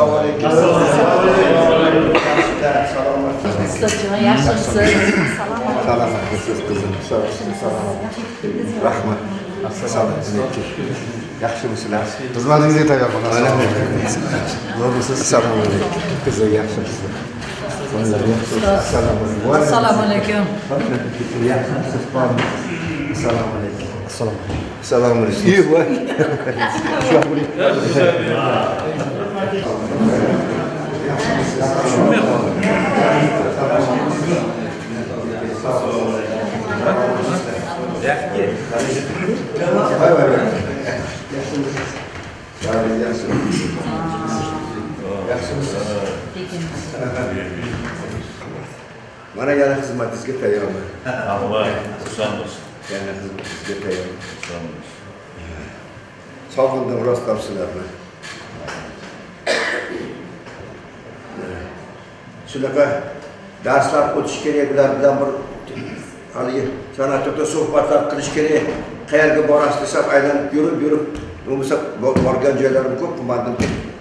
Assalomu alaykum. Salomat. Yaxshimisiz? Salomatlisiz qizim. Salomat. Rahmat. Assalomu alaykum. Yaxshimisizlar? Xizmatingizga tayyorman. Assalomu alaykum. Assalomu alaykum. Qizim, yaxshimisizlar? Bolalar yaxshimisiz? Assalomu alaykum. Assalomu alaykum. Yaxshimisiz? Assalomu alaykum. Assalomu alaykum. Assalomu alaykum. Voy. Voy voy voy. Yaxshimisiz? Yaxshimisiz? Yaxshimisiz? Mana yana xizmatingizga tayyorman. Rahmat, xursandmiz. Yana xizmatingizga tayyorman. Xursandmiz. Sog'indim rostdan sizlarni. Shunaqa darslar o'tish kerak, ular bilan bir haligi san'atda suhbatlar qilish kerak. Qayerga borasiz desam, aylanib yurib, bo'lmasa borgan joylarim ko'p, qilmadim.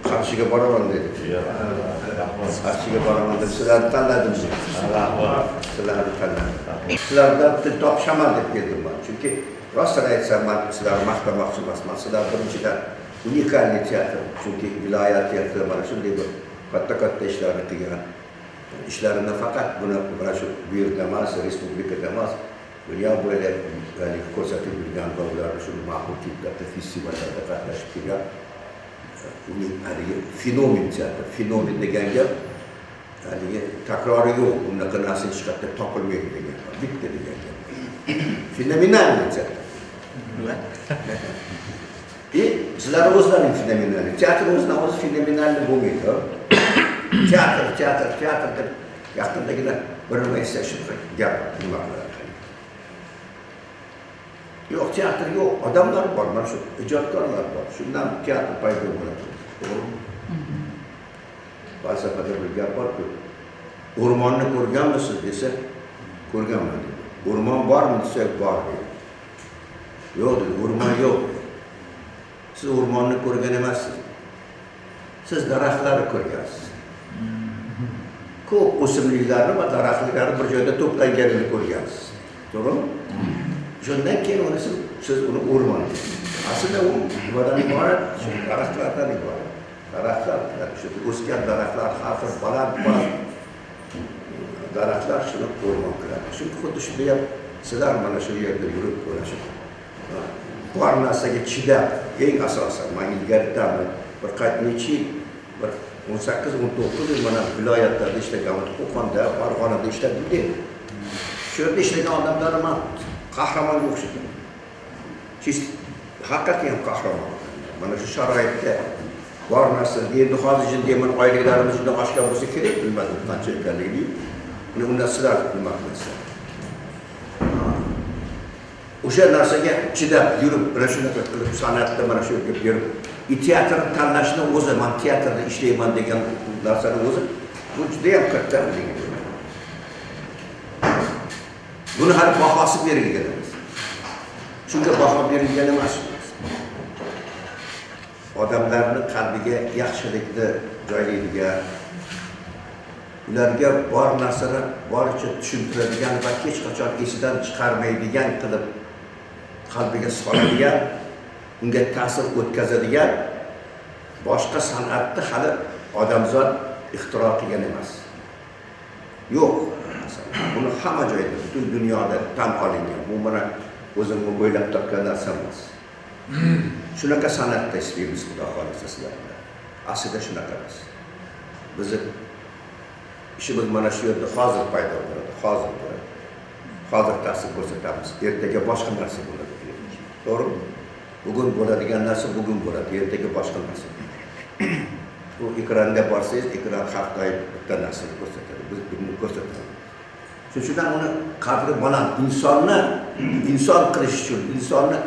Qarshiga boraman dedi. Qarshiga boraman deb sizlarni tanladim. Rahmat. Sizlarni tanladim. Sizlar bilan til topishaman deb keldim man. Chunki rostini aytsam, man sizlarni maqtamoqchi emasman. Sizlar birinchidan unikalniy teatr, chunki viloyat teatri mana shunday bir katta-katta ishlarni qilgan. Ishlarini nafaqat buni mana shu bu yerda emas, respublikada emas, dunyo bo'ylab ko'rsatib yurgan va ularni shu ma'qul katta festivallarda qatnashib kelgan uning haligi fenomen teatr. Fenomen degan gap haligi takrori yo'q, bunaqa narsa hech qayerda topilmaydi degan gap, bitta degan gap. Fenomenalniy teatr. Sizlar o'zlaring fenomenalniy. Teatr o'zidan o'zi fenomenalniy bo'lmaydi. Teatr, teatr, teatr deb yaqindagina bir nima esa shunaqa gap nima qiladi. Yo'q, teatr yo'q, odamlar bor, mana shu ijodkorlar bor. Shundan teatr paydo bo'ladi. To'g'rimi? Falsafada bir gap bor-ku. O'rmonni ko'rganmisiz desa, ko'rganman deydi. O'rmon bormi desa, bor deydi. Yo'q dedi, o'rmon yo'q. Siz o'rmonni ko'rgan emassiz. Siz daraxtlarni ko'rgansiz. Ko'p o'simliklarni va daraxtlarni bir joyda to'planganini ko'rgansiz. To'g'rimi? Shundan keyin uni siz uni o'rmon deysiz. Aslida u nimadan iborat? Shu daraxtlardan iborat. Daraxtlar, shu o'sgan daraxtlar, har xil baland baland daraxtlar shuni o'rmon qiladi. Chunki xuddi shunday ham sizlar mana shu yerda yurib mana shu bor narsaga chidab, eng asosi man ilgaridan bir necha yil, bir 18-19 yil mana viloyatlarda ishlaganman, Qo'qonda, Farg'onada ishladim deydi. Shu yerda ishlagan odamlarni man qahramonga o'xshadim. Haqiqatdan ham qahramon. Mana shu sharoitda bor narsa, endi hozir jindek mana oyliklarimiz juda oshgan bo'lsa kerak, bilmadim qancha ekanligini. Uni undan sizlar nima qilasizlar? O'sha narsaga chidab yurib, mana shunaqa qilib san'atda mana shu yerga berib, teatrni tanlashni o'zi, man teatrda ishlayman degan narsani o'zi, bu juda ham katta. Buni hali bahosi berilgan emas. Shunga baho berilgan emas. Odamlarni qalbiga yaxshilikni joylaydigan, ularga bor narsani boricha tushuntiradigan va hech qachon esidan chiqarmaydigan qilib qalbiga soladigan, unga ta'sir o'tkazadigan boshqa san'atni hali odamzod ixtiro qilgan emas. Yo'q. Buni hamma joyda, butun dunyoda tan olingan. Bu mana o'zimni o'ylab topgan narsam emas. Shunaqa san'atda ishlaymiz, Xudo xohlasa sizlar bilan. Aslida shunaqa emas. Bizni ishimiz mana shu yerda hozir paydo bo'ladi, hozir bo'ladi. Hozir ta'sir ko'rsatamiz. Ertaga boshqa narsa bo'ladi. To'g'rimi? Bugun bo'ladigan narsa bugun bo'ladi, ertaga boshqa narsa. Bu ekranga borsangiz, ekran har doim bitta narsani ko'rsatadi. Biz buni ko'rsatamiz. Shuning uchun uni qadri baland. Insonni inson qilish uchun, insonni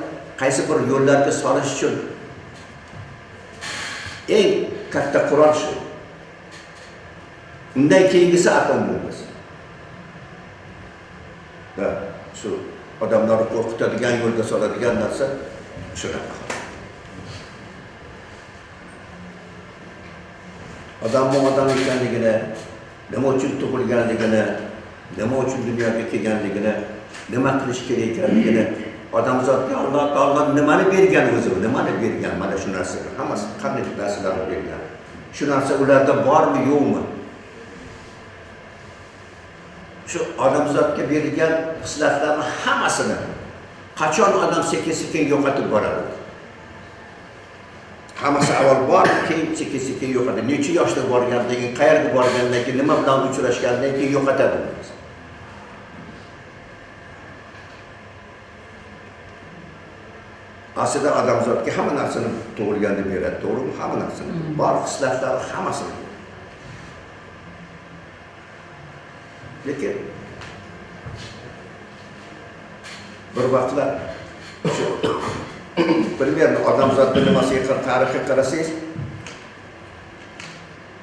qaysi bir yo'llarga solish uchun eng katta qurol shu. Undan keyingisi atom bombasi. Va shu odamlarni qo'rqitadigan yo'lga soladigan narsa shunaqa. Odamni odam ekanligini, nima uchun tug'ilganligini, nima uchun dunyoga kelganligini, nima qilish kerak ekanligini, odamzodga Alloh taolo nimani bergan o'zi, nimani bergan, mana shu narsaga hammasi qanday narsalarni bergan. Shu narsa ularda bormi, yo'qmi? Shu odamzodga berilgan xislatlarni hammasini qachon odam sekin-sekin yo'qotib boradi? Hammasi avval bor, keyin sekin-sekin yo'qotadi. Necha yoshda borgandan keyin, qayerga borgandan keyin, nima bilan uchrashgandan keyin yo'qotadi. Aslida odamzodga hamma narsani tug'ilganda beradi, to'g'rimi? Hamma narsani. Bor xislatlar hammasini. Lekin bir vaqtlar shu примерно odamzodni nimasiga tarixga qarasangiz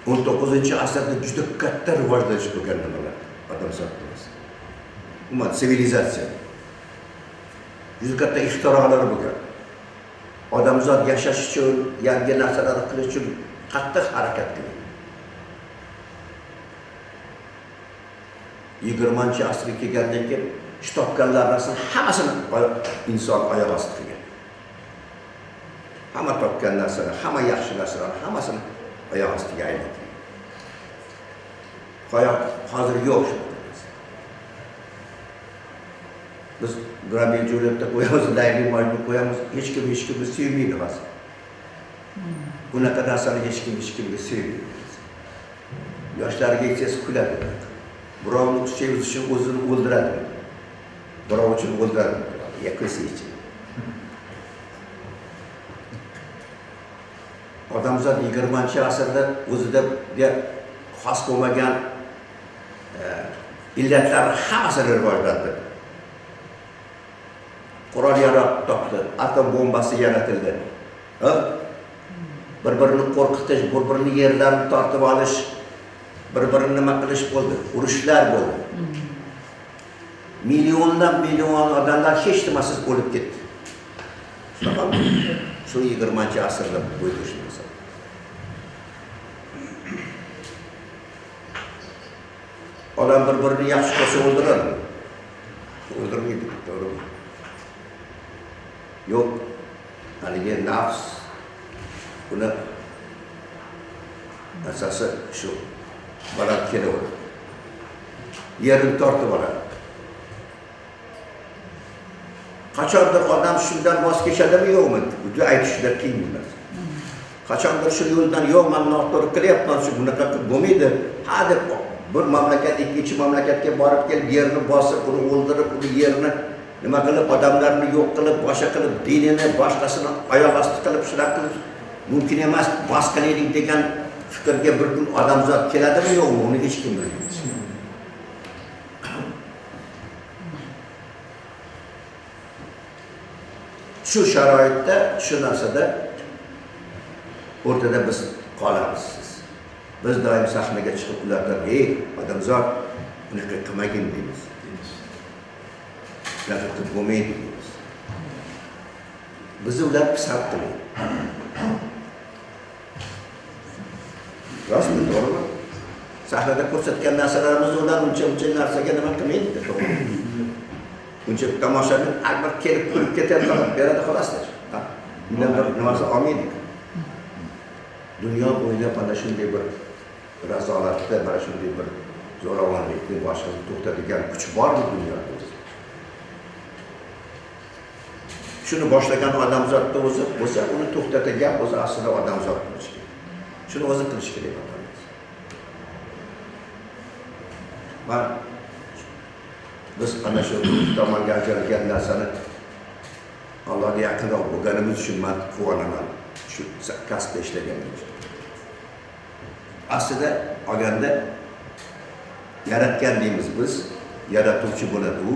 19-asrda juda katta rivojlanish bo'lgan nimalar odamzod nimasi. Umuman sivilizatsiya. Juda katta ixtirolar bo'lgan. Odamzod yashash uchun, yangi narsalarni qilish uchun qattiq harakat qilgan. 20-asrga kelgandan keyin shu topganlar narsani hammasini inson oyoq osti qilgan. Hamma topgan narsani, hamma yaxshi narsalarni hammasini oyoq ostiga aylantirgan. Hozir yo'q shu narsa. Biz Romeo Julietda qo'yamiz, Layli Majnun qo'yamiz, hech kim hech kimni sevmaydi hozir. Bunaqa narsani hech kim hech kimga sevmaydi. Yoshlarga aytsangiz kuladi. Birovni sevish uchun o'zini o'ldiradi. Birov uchun o'ldiradi. Yakasi. Odamzod 20-asrda o'zida xos bo'lmagan illatlarni hammasini rivojlantirdi. Qurol yarog' topdi, atom bombasi yaratildi. Bir-birini qo'rqitish, bir-birini yerlarini tortib olish, bir-birini nima qilish bo'ldi, urushlar bo'ldi. Millionlab million odamlar hech nimasiz o'lib ketdi. Shunaqami? Shu 20-asrda bo'ldi shu narsa. Odam bir-birini yaxshi ko'rsa o'ldiradimi? O'ldirmaydi, to'g'rimi? Yo'q. Haligi nafs uni asosi shu baland kelaveradi. Yerini tortib oladi. Qachondir odam shundan voz kechadimi, yo'qmi? Bu aytish juda qiyin narsa. Qachondir shu yo'ldan yo'q, men noto'g'ri qilyapman, shu bunaqa qilib bo'lmaydi. Ha deb bir mamlakat ikkinchi mamlakatga borib kelib yerini bosib, uni o'ldirib, uni yerini nima qilib, odamlarni yo'q qilib, boshqa qilib, dinini, boshqasini oyoq osti qilib, shunaqa qilib mumkin emas, bos qilaylik degan fikrga bir kun odamzod keladimi, yo'qmi? Uni hech kim bilmaydi. Shu sharoitda, shu narsada o'rtada biz qolamiz. Biz doim sahnaga chiqib ulardan, "Ey odamzod, bunaqa qilmagin" deymiz. Bunaqa qilib bo'lmaydi deymiz. Bizni ular pisand qilmaydi. Rostmi, to'g'rimi? Sahnada ko'rsatgan narsalarimizni ular uncha-muncha narsaga nima qilmaydi, to'g'rimi? Uncha tomoshabin akbar kelib kulib ketadi, beradi xolos. Undan bir nimasi olmaydi. Dunyo bo'ylab mana shunday bir razolatda, mana shunday bir zo'ravonlikni boshqasini to'xtatadigan kuch bormi dunyoda o'zi? Shuni boshlagan odamzodda o'zi bo'lsa, uni to'xtatadigan o'zi aslida odamzod bo'lishi kerak. Shuni o'zi qilish kerak odamzod. Man biz ana shu tomonga ajralgan narsani Allohga yaqinroq bo'lganimiz uchun men quvonaman. Shu kasbda ishlaganim uchun. Aslida olganda yaratgan deymiz biz, yaratuvchi bo'ladi u.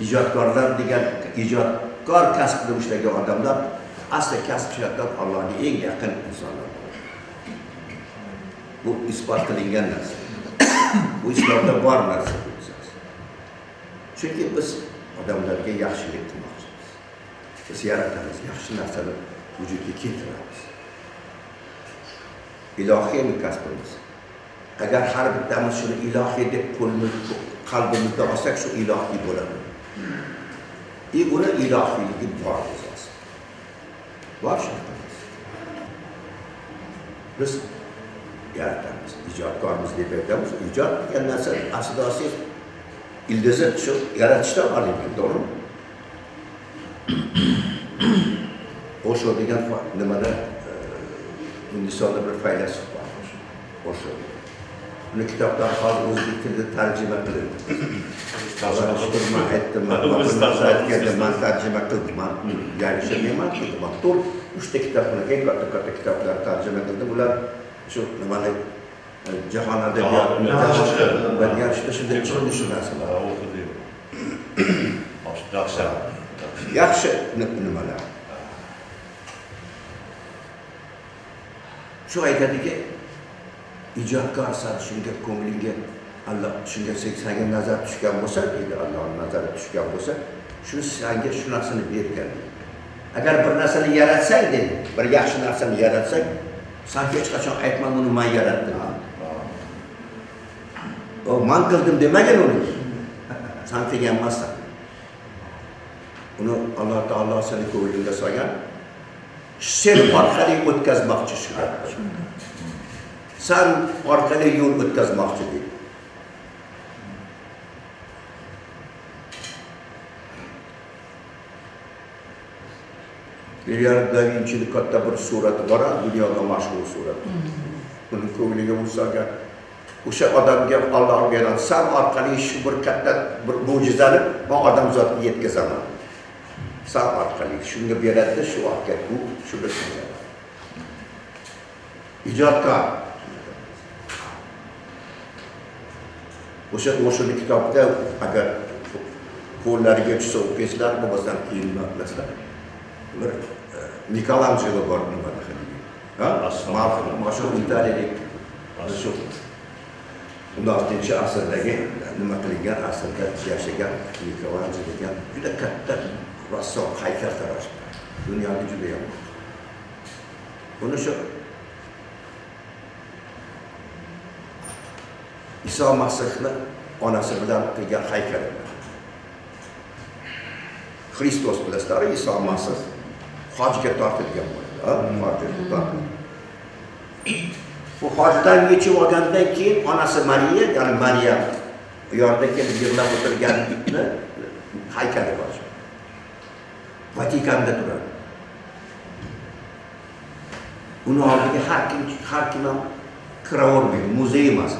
Ijodkorlar degan ijodkor kasbda ishlagan odamlar asli kasb jihatdan Allohga eng yaqin insonlar. Bu isbot qilingan narsa. Bu islomda bor narsa. Chunki biz odamlarga yaxshilik qilmoqchimiz. Biz yaratamiz, yaxshi narsani vujudga keltiramiz. Ilohiymi kasbimiz? Agar har bittamiz shuni ilohiy deb qo'limiz qalbimizda olsak, shu ilohiy bo'ladi. Uni ilohiyligi bor o'zi. Bor shunaqa. Biz yaratamiz, ijodkormiz deb aytamiz. Ijod degan narsa aslida olsangiz ildizi shu yaratishdan olingan, to'g'rimi? O'sho degan nimada Hindistonda bir faylasuf bor. O'sho degan. Uni kitoblar hozir o'zbek tilida tarjima qilindi. Man aytdim, man tarjima qildim, man yanglishmayman, qildim. To'rt, 3ta kitobni, eng katta-katta kitoblar tarjima qildim. Ular shu nimani jahon adabiyotini degan shunday chiqdi shu narsalar. Yaxshi nimalar. Shu aytadiki, ijodkorsan, shunga ko'nglingga Alloh shunga senga nazar tushgan bo'lsa, deydi, Allohning nazari tushgan bo'lsa, shu senga shu narsani bergan. Agar bir narsani yaratsang, deydi, bir yaxshi narsani yaratsang, sen hech qachon aytma buni men yaratdim. O men qildim demagin uni. Sen qilgan emassan. Uni Alloh taolo seni ko'nglingga solgan, sen orqali o'tkazmoqchi shu. Sen orqali yo'l o'tkazmoqchi deydi. Leonardo da Vinci'nin katta bir surati bor, dunyoga mashhur surat. Uni ko'ngliga solgan o'sha odamga Alloh bergan, sen orqali shu bir katta bir mo'jizani men odamzodga yetkazaman. Sen orqali shunga beradi, shu orqali u shu bir ijodkor. O'sha o'shani kitobda agar qo'llariga tushsa o'qiysizlar, bo'lmasam keyin nima qilasizlar? Bir Michelangelo bor nimada haligi. Ha? Mashhur italiyalik shu 16 asrdagi nima qilingan asrda yashagan Michelangelo degan juda katta rassom, haykaltarosh. Dunyoda juda ham. Buni shu Iso Masihni onasi bilan qilgan haykali. Xristos bilasizlar, Iso Masih hojga tortilgan bo'ladi, hojga tortilgan. Bu hojdan yechib olgandan keyin onasi Mariya, ya'ni Maryam yonida kelib yig'lab o'tirganini haykali bor. Vatikanda turadi. Uni oldiga har kim ham kiravermaydi, muzey emas.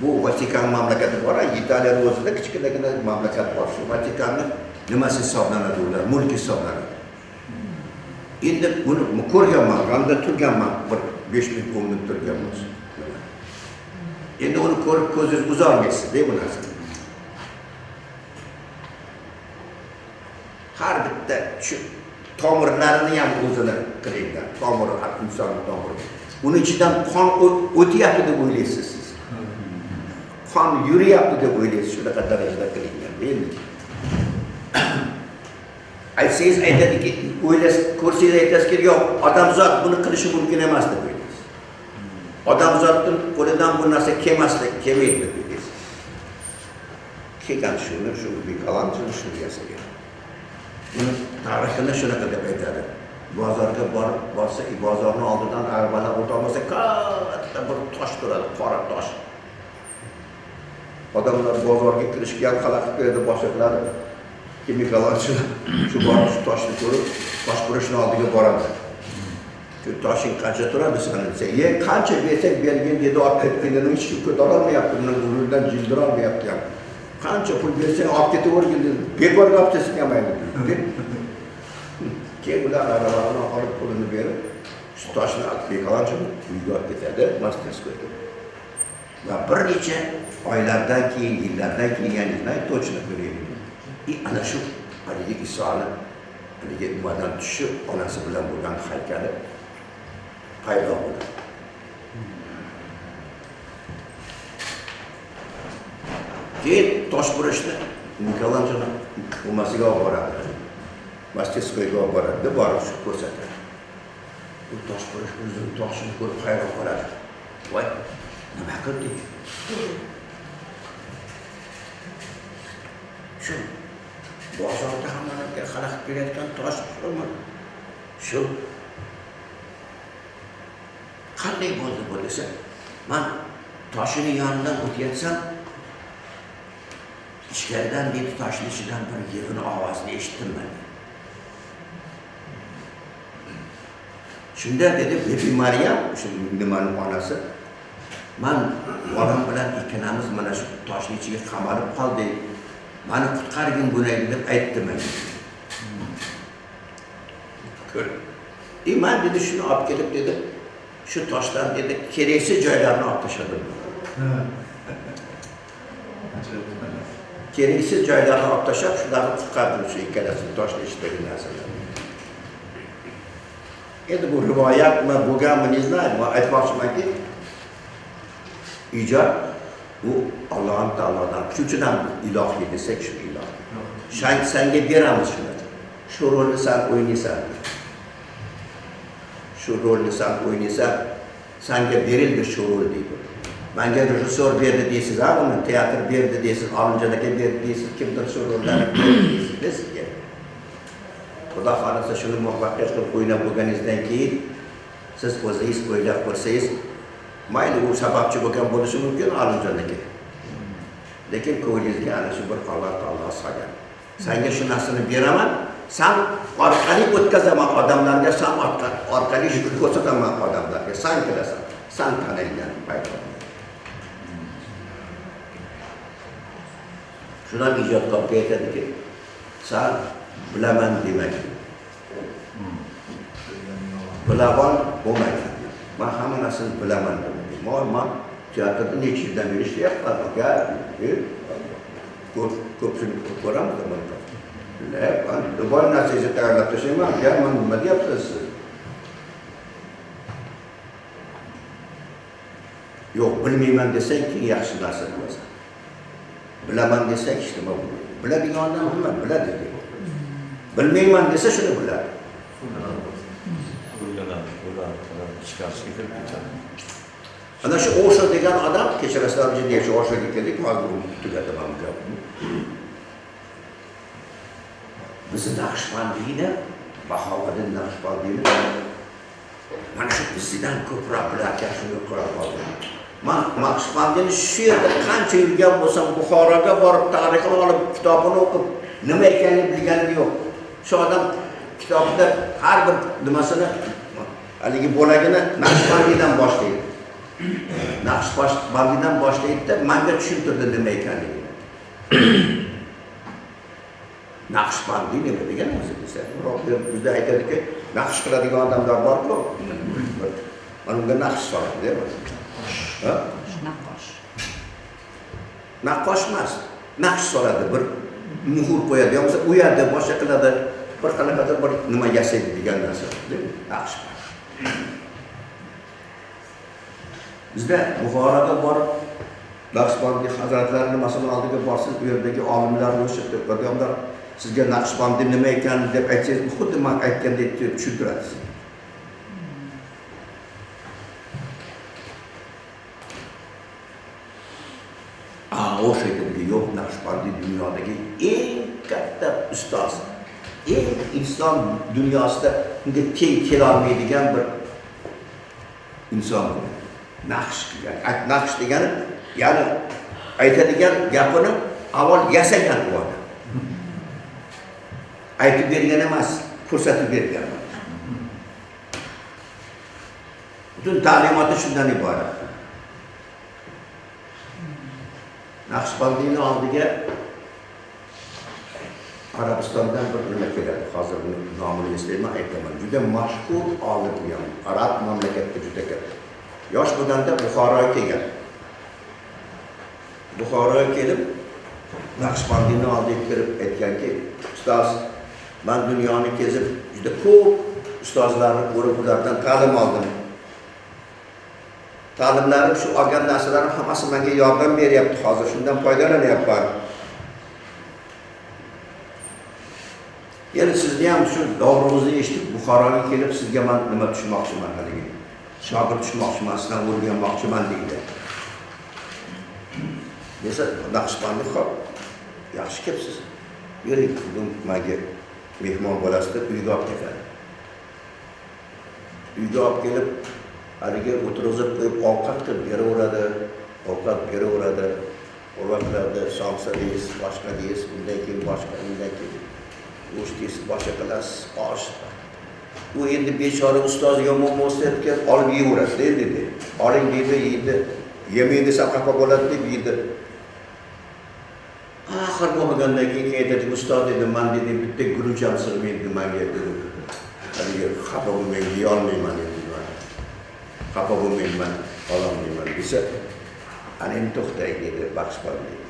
Bu Vatikan mamlakati bor, Italiyaning o'zida kichkinagina mamlakat bor. Shu Vatikanni nimasi hisoblanadi ular? Mulk hisoblanadi. Endi buni ko'rganman, yonida turganman, bir 5 minut 10 minut turganman. Endi uni ko'rib ko'zingiz uzolmaysiz-da bu narsani. Har bitta shu tomirlarini ham o'zini qilingan, tomiri, har insonning tomiri. Uni ichidan qon o'tyapti deb o'ylaysiz siz. Qon yuriyapti deb o'ylaysiz, shunaqa darajada qilingan, endi. Aytsangiz aytadiki, o'ylaysiz, ko'rsangiz aytasizki, yo'q, odamzod buni qilishi mumkin emas deb o'ylaysiz. Odamzodning qo'lidan bu narsa kelmaslik, kelmaydi deb o'ylaysiz. Kelgan shuni, shu Michelangelo shuni yasagan. Buni tarixini shunaqa deb aytadi. Bozorga borib borsa, bozorning oldidan aravalar o'tolmasa, katta bir tosh turadi, qora tosh. Odamlar bozorga kirishga ham xalaqit beradi, boshliqlari. Michelangelo shu borib shu toshni ko'rib, tosh burishni oldiga boradi. Shu toshing qancha turadi sana desa, "Ye, qancha bersang bergin" dedi, olib ketganini hech kim ko'tara olmayapti, buni burundan jildira olmayapti ham. Qancha pul bersang olib ketavergin dedi, bekorga olib ketsang ham mayli dedi. Keyin ular aravalarni olib pulini berib, shu toshni Michelangelo uyga olib ketadi, masterskoyga. Va bir necha oylardan keyin, yillardan keyin, ya'ni to'chni ko'raylik. Ana shu haligi Isoni haligi nimadan tushib, onasi bilan bo'lgan haykali paydo bo'ladi. Keyin tosh burishni Michelangelo nimasiga olib boradi? Masterskoyga olib boradi, borib shu ko'rsatadi. U toshpo'lash o'zini toshini ko'rib hayron qoladi. Voy, nima qildik? Shu bozorda hammalarga xalaqit berayotgan tosh shumi? Shu qanday bo'ldi bu desa, man toshini yonidan o'tayapsam, ichkaridan dedi toshni ichidan bir yig'ini ovozini eshitdim man. Shunda dedi Bibi Maryam, shu nimani onasi, man bolam bilan ikkalamiz mana shu toshni ichiga qamalib qoldik. Mani qutqargin bunay deb aytdi menga. Ko'r. Man dedi shuni olib kelib dedi, shu toshdan dedi keraksiz joylarni olib tashladim. Keraksiz joylarni olib tashlab, shularni qutqardim, shu ikkalasini toshni ichidagi narsalarni. Endi bu rivoyatmi, bo'lganmi, ne знаю, men aytmoqchimanki, ijod bu Alloh taolodan, shuning uchun ham ilohiy desak, shu ilohiy. Senga beramiz shuni. Shu rolni sen o'ynaysan. Shu rolni sen o'ynaysan, senga berildi shu rol deydi. Menga rejissor berdi deysiz, ha, uni teatr berdi deysiz, Olimjon aka berdi deysiz, kimdir shu rollarni berdi deysiz sizga. Xudo xohlasa shuni muvaffaqiyat qilib o'ynab bo'lganingizdan keyin siz o'zingiz o'ylab ko'rsangiz, mayli u sababchi bo'lgan bo'lishi mumkin Olimjon aka. Lekin ko'nglingizga ana shu bir Alloh taolo solgan. Senga shu narsani beraman, sen orqali o'tkazaman odamlarga, sen orqali shuni ko'rsataman odamlarga, sen qilasan, sen tanaygan paydo. Shundan ijodkorga aytadiki, sen bilaman demagin. Bilavon bo'lmagin. Men hamma narsani bilaman demagin. Men teatrda necha yildan beri ishlayapman, aka. Ko'pchilik ko'ramiz buni. Любой narsangizni tayyorlab tashlayman, aka, men nima deyapsiz siz? Yo'q, bilmayman desang, keyin yaxshi narsa qilasan. Bilaman desang, hech nima bo'lmaydi. Biladigan odam nima biladi deydi. Bilmayman desa shuni biladi. Ana shu Osho degan odam, kechirasizlar, shu Oshoga keldik, hozir tugataman bu gapni. Bizni Naqshbandiyni, Bahovuddin Naqshbandiyni mana shu bizdan ko'proq bilarkan, shuni ko'ra qoldim. Man Naqshbandiyni shu yerda qancha yurgan bo'lsam, Buxoroga borib tarixini olib, kitobini o'qib, nima ekanini bilganim yo'q. Shu odam kitobida har bir nimasini, haligi bo'lagini Naqshbandiydan boshlaydi. Naqshbandiydan boshlaydi-da, menga tushuntirdi nima ekanligini. Naqshbandiy nima degan o'zi desa, bizda aytadiki, naqsh qiladigan odamlar bor-ku. Mana unga naqsh soladi, deyapti. Ha? Naqqosh. Naqqosh emas, naqsh soladi, bir muhr qo'yadi, yo bo'lmasa uyadi, boshqa qiladi, bir qanaqadir bir nima yasaydi degan narsa, deymi? Naqsh. Bizda Buxoroga borib Naqshbandiy hazratlari nimasini oldiga borsin, u yerdagi olimlar, o'sha odamlar sizga Naqshbandiy nima ekan deb aytsangiz, xuddi men aytgandek tushuntiradi sizga. O'sha aytadiki, yo'q, Naqshbandiy dunyodagi eng katta ustoz, eng inson dunyosida unga teng kelolmaydigan bir inson bo'lgan. Naqsh qilgan. Naqsh degani, ya'ni aytadigan gapini avval yasagan u odam. Aytib bergan emas, ko'rsatib bergan. Butun ta'limoti shundan iborat. Naqshbandiyni oldiga Arabistondan bir nima keladi. Hozir buni nomini eslayman, aytaman. Juda mashhur olim u ham. Arab mamlakatida juda katta. Yosh bo'lganda Buxoroga kelgan. Buxoroga kelib Naqshbandiyni oldiga kirib aytganki, ustoz, men dunyoni kezib juda ko'p ustozlarni ko'rib, ulardan ta'lim oldim. Ta'limlarim, shu olgan narsalarim hammasi menga yordam beryapti, hozir shundan foydalanyapman. Yana sizni ham shu dovrumizni eshitib Buxoroga kelib sizga man nima tushmoqchiman haligi. Shogird tushmoqchiman, sizdan o'rganmoqchiman deydi. Desa Naqshbandi xo'p, yaxshi kelibsiz. Yuring, bugun menga mehmon bo'lasiz deb uyga olib ketadi. Uyga olib kelib haligi o'tirg'izib qo'yib ovqat qilib beraveradi, ovqat beraveradi, urva qiladi, somsa deysiz, boshqa deysiz, undan keyin boshqa, undan keyin go'sht deysiz, boshqa qilasiz, osh. U endi bechora ustoz yomon bo'lsa deb kelib olib yeyveradi dedi. Oling deydi, yeydi. Yemay desa xafa bo'ladi deb yeydi. Axir bo'lmagandan keyin aytadi, ustoz dedi, man dedi bitta guruch ham sig'maydi menga dedi. Haligi xafa bo'lmang, yeyolmayman dedi. Xafa bo'lmayman, ololmayman desa, ana endi to'xtang dedi Naqshband dedi.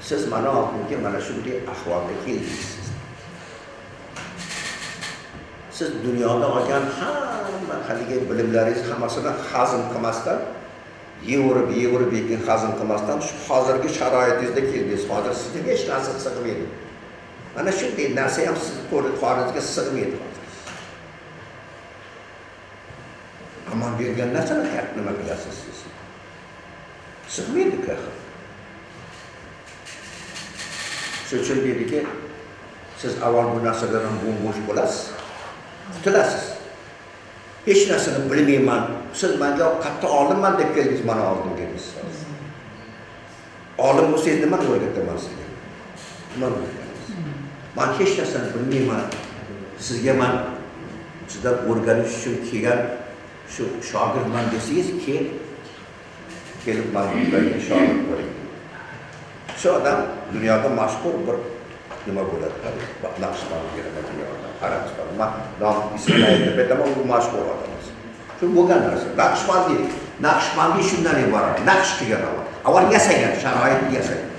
Siz mana oldimga mana shunday ahvolda keldingiz. Siz dunyoda olgan hamma haligi bilimlaringiz hammasini hazm qilmasdan, yeverib keyin hazm qilmasdan shu hozirgi sharoitingizda keldingiz. Hozir sizga hech narsa sig'maydi. Mana shunday narsa ham sizni qo'lingizga sig'maydi hozir. Amon bergan narsani nima qilasiz siz? Sig'maydi-ku. Shu uchun deydiki, siz avval bu narsalardan bo'sh bo'lasiz, qutulasiz. Hech narsani bilmayman, siz menga katta olimman deb keldingiz, mana oldimga dedingiz. Olim bo'lsangiz nimani o'rgataman sizga? Nimani o'rgatasiz? Men hech narsani bilmayman. Sizga men sizdan o'rganish uchun kelgan shu shogirdman desangiz, kelib menga shogird bo'ling. Shu odam dunyoda mashhur bir nima bo'ladi? Naqshband degan odam, Arabiston. Men nom ismini aytib aytaman, u mashhur odam. Shu bo'lgan narsa. Naqshbandiy, Naqshbandiy shundan iborat. Naqsh qilgan avval. Avval yasagan, sharoitni yasagan.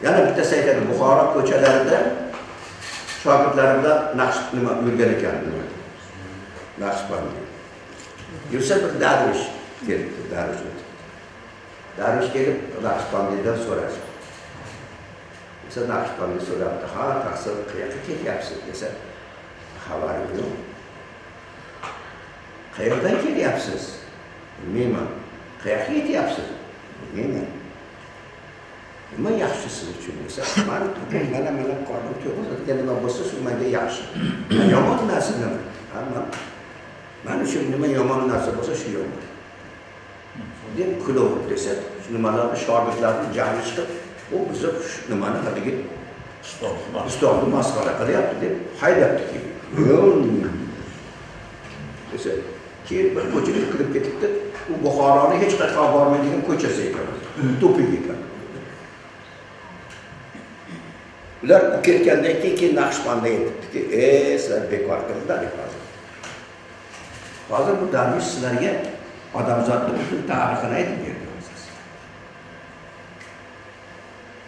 Yana bittasi aytadi, Buxoro ko'chalarida shogirdlari bilan naqsh nima yurgan ekan nima. Naqshbandiy. Yursa bir darvish kelibdi, darvish o'tibdi. Darvish kelib Naqshbandiydan so'rashdi. Desa Naqshbandiy so'rabdi, ha, taqsir qayoqqa ketyapsiz desa, xabarim yo'q. Qayerdan kelyapsiz? Bilmayman. Qayoqqa ketyapsiz? Bilmayman. Nima yaxshi siz uchun desa, man mana qornim to'yg'izadigan nima bo'lsa, shu menga yaxshi. Yomon narsa nima? Ha, man uchun nima yomon narsa bo'lsa, shu yomon. Deb kulib desa, shu nimalarni shogirdlarni jahli chiqib, u bizni shu nimani haligi ustozni masxara qilyapti deb haydabdi keyin. Desa, keyin bir ko'chaga kirib ketibdi. U Buxoroni hech qayerga bormaydigan ko'chasi ekan. Tupik ekan. Ular ketgandan keyin Naqshbandga aytibdiki, sizlar bekor qildilar hozir. Hozir bu darvish sizlarga odamzodni butun tarixini aytib berdi.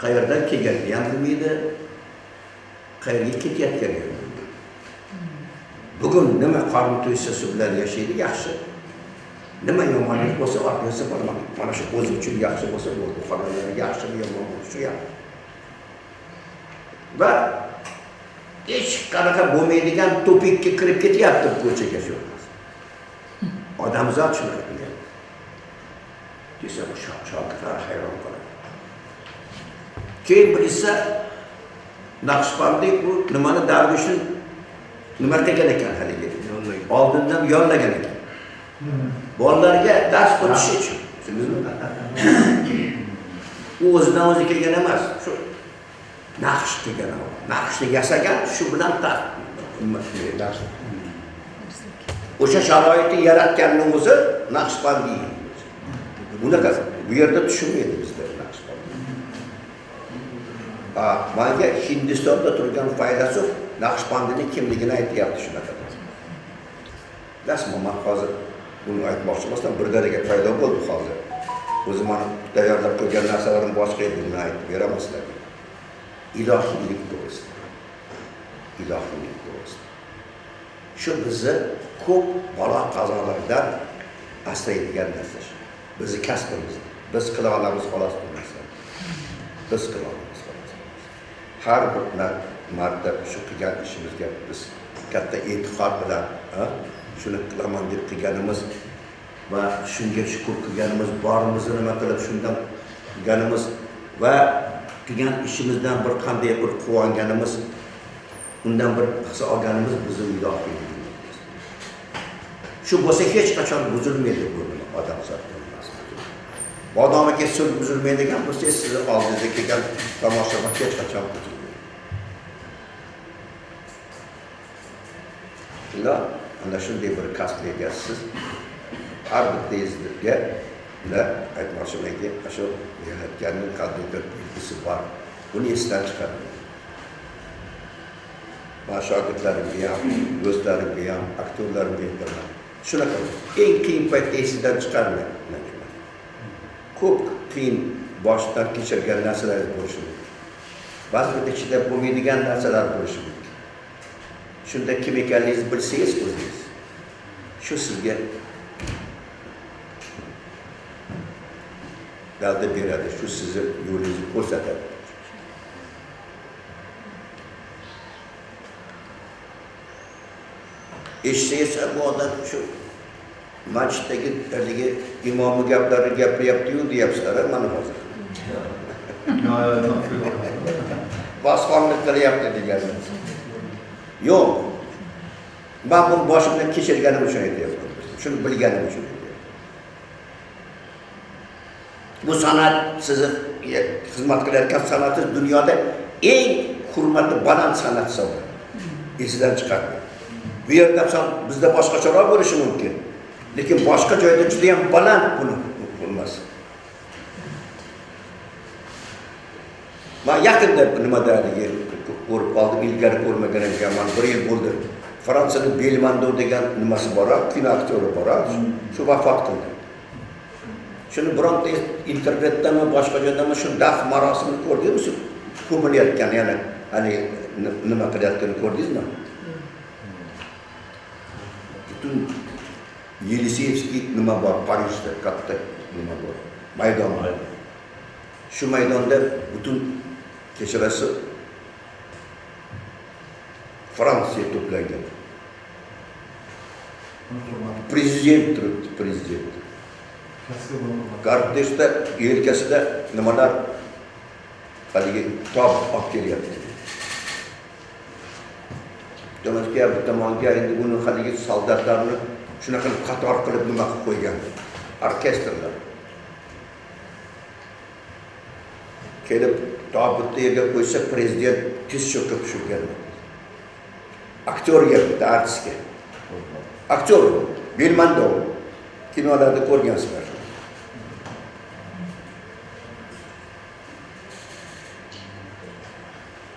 Qayerdan kelganini ham bilmaydi, qayerga ketayotganini ham bilmaydi. Bugun nima qorni to'ysa shu bilan yashaydi, yaxshi. Nima yomonlik bo'lsa orqasi bormoq. Mana shu o'zi uchun yaxshi bo'lsa bo'ldi, qolganlari yaxshimi yomonmi shu yaxshi. Va hech qanaqa bo'lmaydigan tupikka kirib ketyapti ko'chaga shu. Odamzod shunaqa qilyapti. Desa bu shogirdlar hayron qoladi. Keyin bilsa Naqshbandiy bu nimani darvishni nima qilgan ekan haligi? Oldindan yollagan ekan. Bolalarga dars o'tish uchun. Tushundingizmi? U o'zidan o'zi kelgan emas. Shu naqsh degan, naqshni yasagan, shu bilan dars. O'sha sharoitni yaratganning o'zi Naqshbandiy. Bunaqa bu yerda tushunmaydi bizda Naqshbandiy. Menga Hindistonda turgan faylasuf Naqshbandiyning kimligini aytyapti shunaqa. Bilasizmi, men hozir buni aytmoqchi emasman, birdaniga paydo bo'ldi hozir. O'zim mana tayyorlab qo'ygan narsalarim boshqa edi, buni aytib beraman sizlarga. Ilohiylik to'g'risida. Ilohiylik to'g'risida. Shu bizni ko'p balo qazolardan asraydigan narsa shu. Bizni kasbimiz. Biz qila olamiz xolos bu narsani. Biz qila olamiz xolos. Har bir marta shu qilgan ishimizga biz katta e'tiqod bilan shuni qilaman deb qilganimiz va shunga shukur qilganimiz, borimizni nima qilib shundan qilganimiz va qilgan ishimizdan bir qanday bir quvonganimiz, undan bir his olganimiz bizni ilohiyligimiz. Shu bo'lsa hech qachon buzilmaydi bu odamzod. Modomiki sulh buzilmaydigan bo'lsa, sizni oldingizga kelgan tomoshabin hech qachon buzilmaydi. Illa ana shunday bir kasb egasisiz. Har bittangizga aytmoqchimanki, shu yaratganning qandaydir belgisi bor. Buni esdan chiqarmang. Man shogirdlarimga ham, do'stlarimga ham, aktyorlarimga aytaman. Shunaqa eng qiyin paytda esingizdan chiqarmang. Ko'p qiyin boshdan kechirgan narsalar bo'lishi mumkin. Ba'zida chidab bo'lmaydigan narsalar bo'lishi mumkin. Shunda kim ekanligingizni bilsangiz o'zingiz, shu sizga dalda beradi, shu sizni yo'lingizni ko'rsatadi. Eshitsangiz bu odam shu masjiddagi haligi imomi gaplarini gapiryapti-yu deyapsizlar, mana hozir. Bosqonlik qilyapti deganimiz. Yo'q. Men buni boshimdan kechirganim uchun aytyapman. Shuni bilganim uchun aytyapman. Bu san'at sizni xizmat qilayotgan san'atingiz dunyoda eng hurmati baland san'at hisoblanadi. Esidan chiqarmang. Bu yerda bizda boshqacharoq bo'lishi mumkin. Lekin boshqa joyda juda ham baland buni bo'lmas. Men yaqinda nimada ko'rib qoldim, ilgari ko'rmagan ekanman, bir yil bo'ldi. Fransiyada Belmondo degan nimasi bor, kino aktyori bor, shu vafot qildi. Shuni bironta internetdami, boshqa joydami shu daf marosimini ko'rdingizmi? Shu ko'milayotgan, ya'ni hali nima qilayotganini ko'rdingizmi? Butun Yeliseyevskiy nima bor, Parijda katta nima bor, maydon bor. Shu maydonda butun kechirasi Fransiya to'plangan. Prezident turibdi, prezident. Kortejda yelkasida nimalar haligi tobut olib kelyapti. Tomonga, bu tomonga endi buni haligi soldatlarni shunaqa qilib qator qilib nima qilib qo'ygan. Orkestrlar. Kelib tobutni yerga qo'ysa, prezident tiz cho'kib tushirgan. Aktyorga, bitta artistga. Aktyor Belmondo. Kinolarda ko'rgansizlar.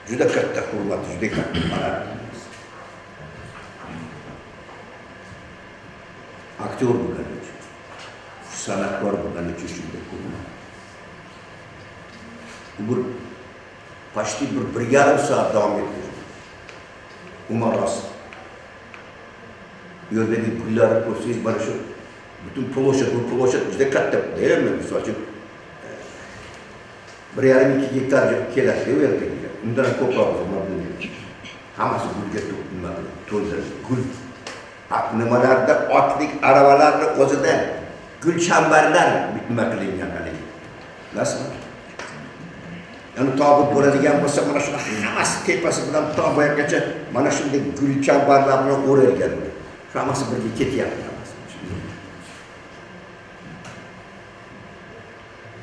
Juda katta hurmat, juda katta mana. Aktyor bo'lgani uchun, san'atkor bo'lgani uchun shunday hurmat. Bu bir почти bir yarim soat davom etdi. Bu marosim. Bu yerdagi gullarni ko'rsangiz, mana shu butun ploshad, bu ploshad juda katta, deymi? Misol uchun 1,5-2 gektar keladi u yerda. Undan ham ko'proq nima bilmayman. Hammasi gulga to'ldirilgan. Gul. Nimalarda otlik aravalarni o'zida gul chambarlar nima qilingan haligi. Bilasizmi? Ya'ni tobut bo'ladigan bo'lsa, mana shuni hammasi tepasi bilan to boyagacha mana shunday gul chambarlar bilan o'ralgan. Hammasi birga ketyapti hammasi.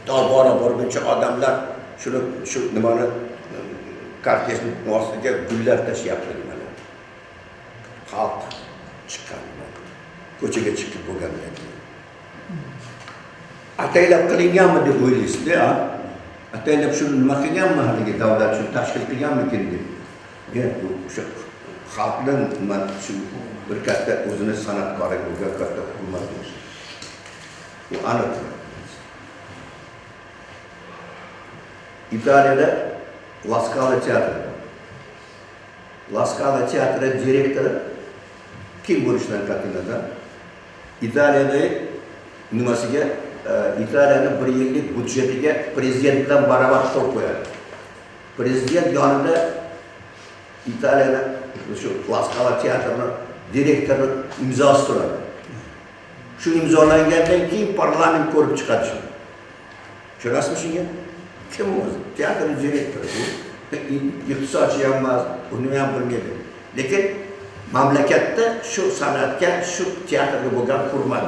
To bora borguncha odamlar shuni shu nimani kortejning ostiga gullar tashlayapti nimalar. Xalq chiqqan, ko'chaga chiqib bo'lgandan keyin. Ataylab qilinganmi deb o'ylaysiz-da, a? Ataylab shuni nima qilganmi haligi davlat shuni tashkil qilganmikin deb. Men bu o'sha xalqdan nima shu bir katta o'zini san'atkori bo'lgan katta hurmat bo'lishi. Bu aniq. Italiyada La Scala teatri. La Scala teatri direktori kim bo'lishidan qat'iy nazar, Italiyada nimasiga, Italiyani bir yillik byudjetiga prezident bilan barobar qo'l qo'yadi. Prezident yonida Italiyada shu La Scala teatrini direktori imzosi turadi. Shu imzolangandan keyin parlament ko'rib chiqadi shuni. Tushunasizmi shunga? Kim o'zi? Teatr direktori bu. Iqtisodchi ham emas, uni ham bilmaydi. Lekin mamlakatda shu san'atga, shu teatrga bo'lgan hurmat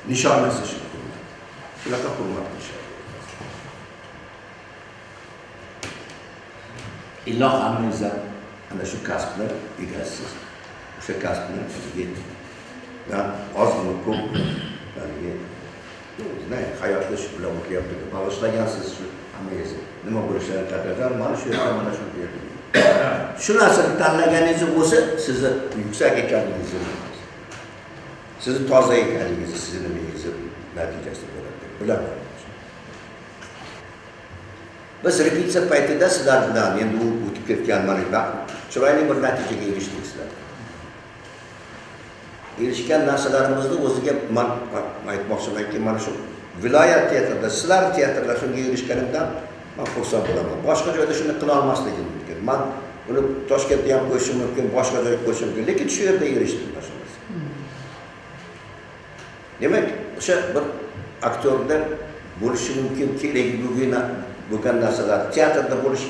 nishonasi shu hurmat. Shunaqa hurmat qilishadi. Illo hammangizdan ana shu kasbni egasisiz. O'sha kasbni dan ozmi ko'p haligi hayotda shu bilan o'tyapti. Bag'ishlagansiz shu hammangizni. Nima bo'lishlari qadrdan mana shu yerda, mana shu yerda. Shu narsani tanlaganingiz bo'lsa, sizni yuksak ekanligingizni, sizni toza ekanligingizni, sizni nimangizni natijasi bo'ladi deb bilaman. Biz repetitsiya paytida sizlar bilan endi u o'tib ketgan mana chiroyli bir natijaga erishdik sizlar. Erishgan narsalarimizni o'ziga man aytmoqchimanki, mana shu viloyat teatrida, sizlar teatrda shunga erishganimdan man xursand bo'laman. Boshqa joyda shuni qila olmasligim mumkin. Man buni Toshkentda ham qo'yishim mumkin, boshqa joyga qo'yishim mumkin, lekin shu yerda erishdim mana shu narsa. Demak, o'sha bir aktyorda bo'lishi mumkin kerak bo'lgan narsalar, teatrda bo'lishi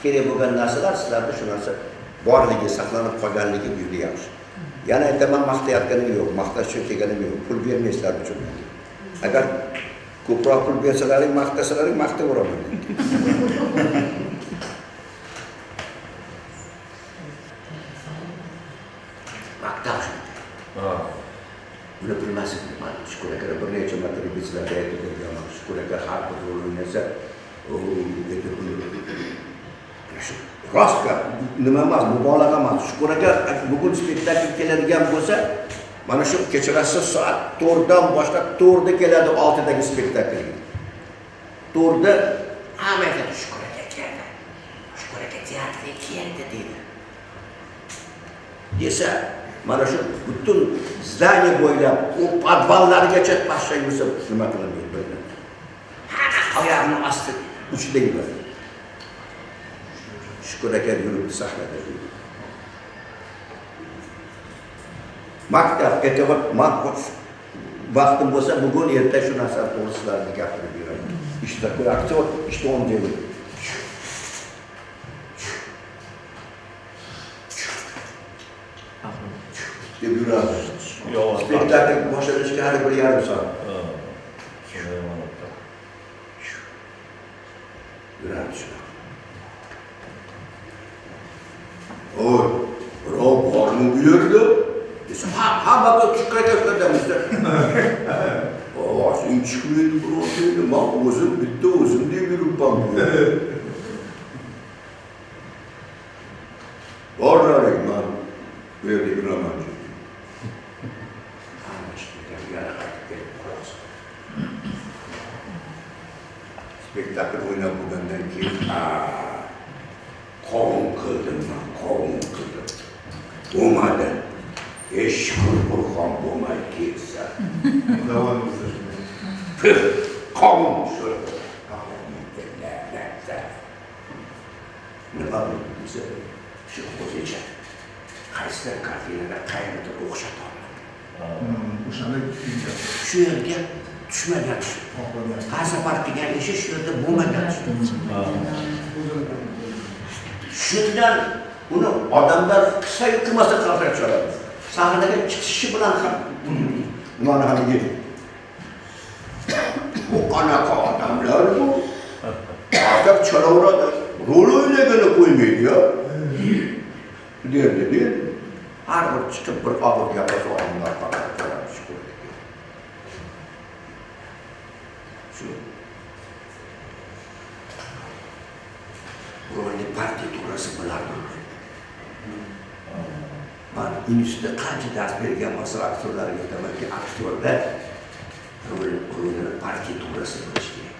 kerak bo'lgan narsalar sizlarda shu narsa borligi, saqlanib qolganligi juda yaxshi. Yana aytaman, maqtayotganim yo'q, maqtash uchun kelganim yo'q, pul bermaysizlar uchun. Agar ko'proq pul bersalaring, maqtasalaring, maqtayveraman. Maktab shu. Buni bilmas edim man. Shukur aka bir necha marta repetitsiyalarda aytib berganman. Shukur aka har bir rol o'ynasa, rost gap, nima emas, mubolag'a emas. Shukur aka bugun spektakl keladigan bo'lsa, mana shu kechirasiz soat 4dan boshlab 4da keladi 6dagi spektaklga. 4da hamma aytadi, Shukur aka keldi. Shukur aka teatrga keldi deydi. Desa, mana shu butun zdaniya bo'ylab, u podvallargacha pashsha yursa nima qilinmaydi bilmayman. Hamma oyog'ini osti uchida yuradi. Shukur aka yuribdi sahnada. Maktab e'tibor, man vaqtim bo'lsa bugun erta shu narsa to'g'risida sizlarga gapirib beraman. Ishda aktyor, ishda он делает. Deb yuradi. Spektakl boshlanishiga hali 1,5 soat. Yuradi shunaqa. Oy, birov bormi bu yerda? Desa, hamma bu Shukur aka o'rtamizda. Ovozing chiqmaydi birov deydi, man o'zim bitta o'zim deb yuribman bu yerda. Borlaring, man bu yerda yuraman. Hamma chiqib ketadi, yana qaytib kelib qolasiz. Spektakl o'ynab bo'lgandan keyin qovun qildim man, qovun qildim. Bo'lmadi. Shukur Burxon bo'lmay ketsa. Qovun tushirdi. Nima bo'ldi desa, shu o'zicha qaysidir kartinada qayerdir o'xshata olmadi. O'shanda shu yerga tushmagan shu. Har safar qilgan ishi shu yerda bo'lmagan shu. Shundan uni odamlar qilsa-yu qilmasa qarsak chaladi. Sahnaga chiqishi bilan ham nimani haligi bu qanaqa odamlar bu? Qarsak chalaveradi, rol o'ynagani qo'ymaydi-ya. Derdi, derdi. Har bir chiqib bir og'iz gapirsa odamlar qarab chaladi, shukur aka. Shu rolni partiturasi bilardi. Man institutda qancha dars bergan bo'lsa aktyorlarga aytamanki, aktyorda rolini partiturasi bo'lishi kerak.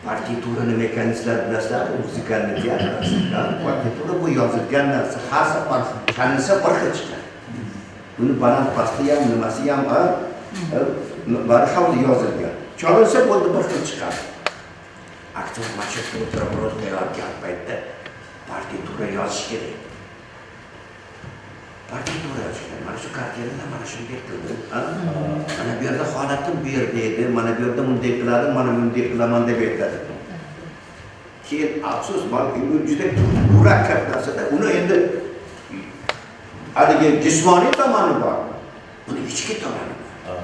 Partitura nima ekanini sizlar bilasizlar, muzikalni teatr. Partitura bu yozilgan narsa, har safar chalinsa bir xil chiqadi. Buni baland pasti ham, nimasi ham, bari ham yozilgan. Chalinsa bo'ldi bir xil chiqadi. Aktyor mana shu yerda o'tirib rol tayyorgarlik paytida partitura yozish kerak. Partitura yozish kerak. Mana shu kartinada mana shunday qildim. Mana bu yerda holatim bu yerda edi, mana bu yerda bunday qiladim, mana bunday qilaman deb aytadi. Keyin afsus, bu juda murakkab narsada. Uni endi haligi jismoniy tomoni bor. Buni ichki tomoni bor.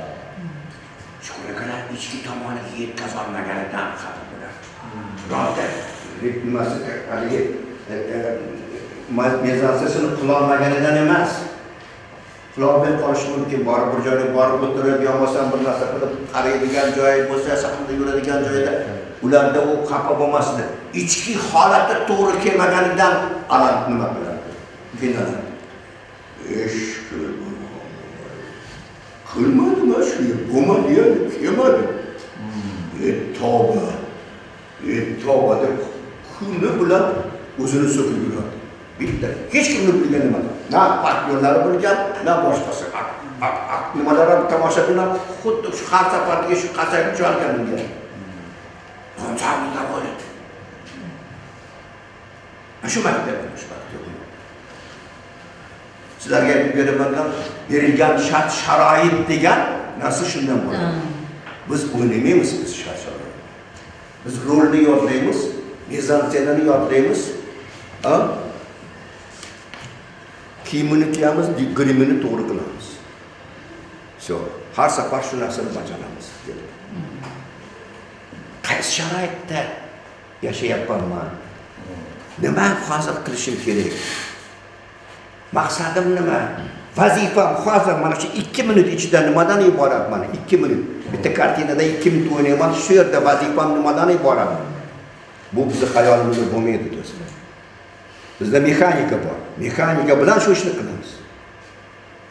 Shukur akalar ichki tomoniga yetkazolmaganidan xafa bo'ladi. Rolda nimasi haligi mezansasini qilolmaganidan emas. Qilolmay qolishi mumkin, borib bir joyga borib o'tirib, yo bo'lmasam bir narsa qilib qaraydigan joyi bo'lsa, sahnada yuradigan joyda ularda u xafa bo'lmasdi. Ichki holati to'g'ri kelmaganidan alam nima qilardi? Qiynaladi. Qilmadim shu, bo'lmadi, kelmadi. Tavba. Tavba deb kuni bilan o'zini so'kib yuradi. Bitta hech kimni bilgan emas. Na partnyorlari bilgan, na boshqasi. Nimalar ham tomoshabinlar xuddi shu har safargi shu qasayib chalgan unga. Nonsamida bo'ladi. Shu maktab, shu maktab. Sizlarga aytib beraman, berilgan shart sharoit degan narsa shundan bo'ladi. Biz o'ynamaymiz biz shart sharoit. Biz rolni yodlaymiz, mizansenani yodlaymiz, kiyimini kiyamiz, grimini to'g'ri qilamiz. Всё, har safar shu narsani bajaramiz. Qaysi sharoitda yashayapman man? Nima hozir qilishim kerak? Maqsadim nima? Vazifam hozir mana shu 2 minut ichida nimadan iborat mana 2 minut. Bitta kartinada 2 minut o'ynayman, shu yerda vazifam nimadan iborat? Bu bizni xayolimizda bo'lmaydi do'stlar. Bizda mexanika bor. Mexanika bilan shu ishni qilamiz.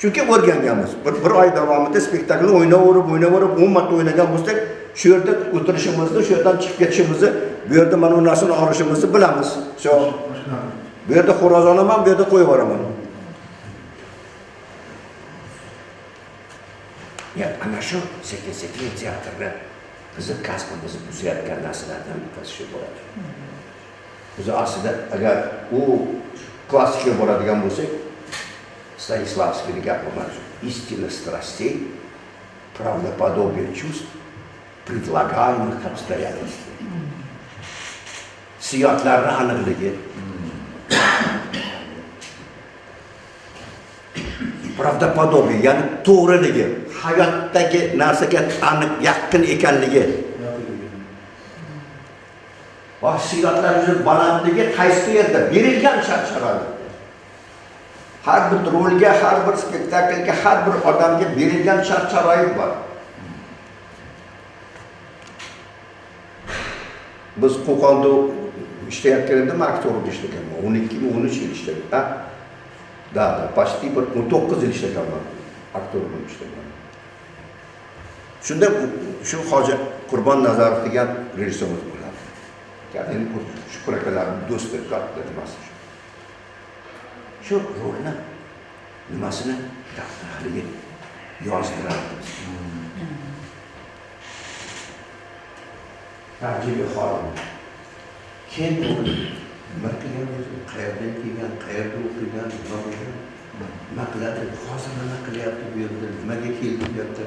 Chunki o'rganganmiz. Bir oy davomida spektaklni o'ynaverib 10 marta o'ynagan bo'lsak, shu yerda o'tirishimizni, shu yerdan chiqib ketishimizni, bu yerda mana bu narsani olishimizni bilamiz. Shu bu yerda xo'roz olaman, bu yerda qo'yib yuboraman. Ya ana shu sekin-sekin teatrda bizni kasbimizni buzayotgan narsalardan bittasi shu bo'ladi. Biz aslida agar u klassikaga boradigan bo'lsak, Stanislavskiyning gapi mana shu: истина страстей, правдоподобие чувств, предлагаемых обстоятельств. Siyotlarning aniqligi, правдоподобие, ya'ni to'g'riligi, hayotdagi narsaga aniq yaqin ekanligi. Va hissiyotlaringiz balandligi qaysi yerda berilgan shart-sharoit. Har bir rolga, har bir spektaklga, har bir odamga berilgan shart-sharoit bor. Biz Qo'qonda ishlayotganimda men aktyor bo'lib ishlaganman. 12-13 yil ishlaganman. Да, почти bir 19 yil ishlaganman. Aktyor bo'lib ishlaganman. Shunda shu Hoji Qurbon Nazarov degan rejissyorimiz bo'ladi. Endi Shukur akalarim do'sti, katta nimasi shu. Shu rolni nimasini haligi yozdirardi. Tarjibi holim. Keyin nima qilgan o'zi, qayerdan kelgan, qayerda o'qigan, nima bo'lgan, nima qiladi, hozir nima qilyapti bu yerda, nimaga keldi bu yerda,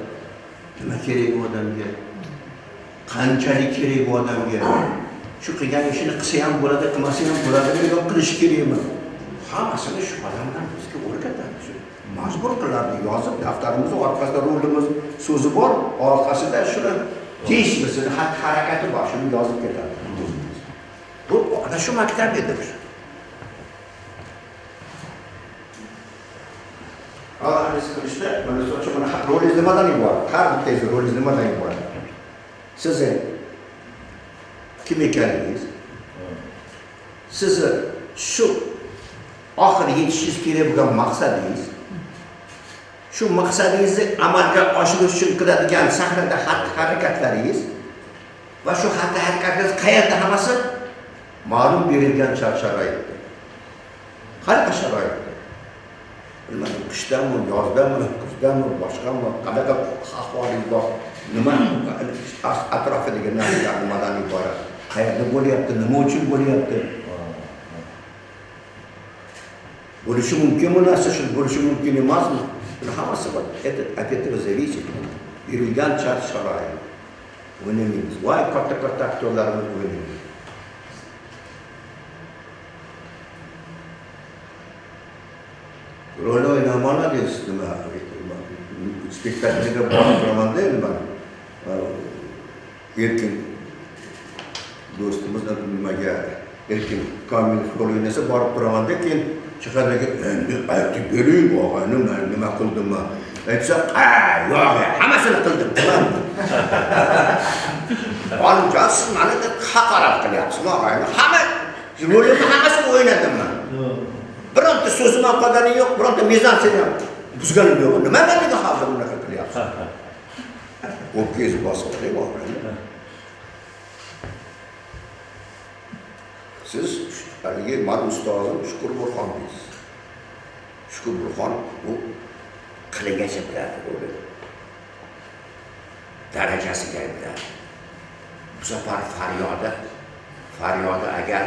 nima kerak bu odamga, qanchalik kerak bu odamga, shu qilgan ishini qilsa ham bo'ladi, qilmasa ham bo'ladimi, yo'q qilish kerakmi? Hammasini shu odamlar bizga o'rgatadi. Shu majbur qilardi, yozib daftarimizni orqasida rolimiz so'zi bor, orqasida shuni teshmasini, xatti harakati bor, shuni yozib ketadi. Bu ana shu maktab edi. Analiz qilishda, mana misol mana rolingiz nimadan iborat? Har bittangiz rolingiz nimadan iborat? Sizni kim ekaningiz, sizni shu oxiri yetishingiz kerak bo'lgan maqsadingiz, shu maqsadingizni amalga oshirish uchun qiladigan sahnada xatti-harakatlaringiz va shu xatti-harakatlaringiz qayerda hammasi ma'lum berilgan shart-sharoitda. Qanaqa sharoitda? Bilmadim, qishdami, yozdami, kuzdami, boshqami, qanaqa ahvolingiz bor, nima atrofidagi narsalar nimadan iborat? Qayerda bo'lyapti, nima uchun bo'lyapti? Bo'lishi mumkin bu narsa, shu bo'lishi mumkin emasmi? Buni hammasi bor. Это от этого зависит. Berilgan shart sharoit. O'ynamaymiz. Voy, katta-katta aktyorlarimiz o'ynaymiz. Rol o'ynamoladingiz, nima spektaklga borib turamanda nima Erkin do'stimiz nimaga Erkin Komilov rol o'ynasa borib turamanda, keyin chiqadiki, endi aytib bering og'ayni, man nima qildimmi? Aytsa, yo'q, hammasini qildim, tamam. Olimjon, siz mani deb haqorat qilyapsiz, og'ayni. Hamma rolimni hammasini o'ynadim man. Bironta so'zim ham qolgani yo'q, bironta mizansen ham buzganim yo'q. Nima menga hozir bunaqa qilyapsiz? O'pkangizni bosib oling, og'ayni. Siz haligi mani ustozim Shukur Burxon deysiz. Shukur Burxon bu qiligacha biladi rolini. Darajasiga biladi. Bu safar faryodi agar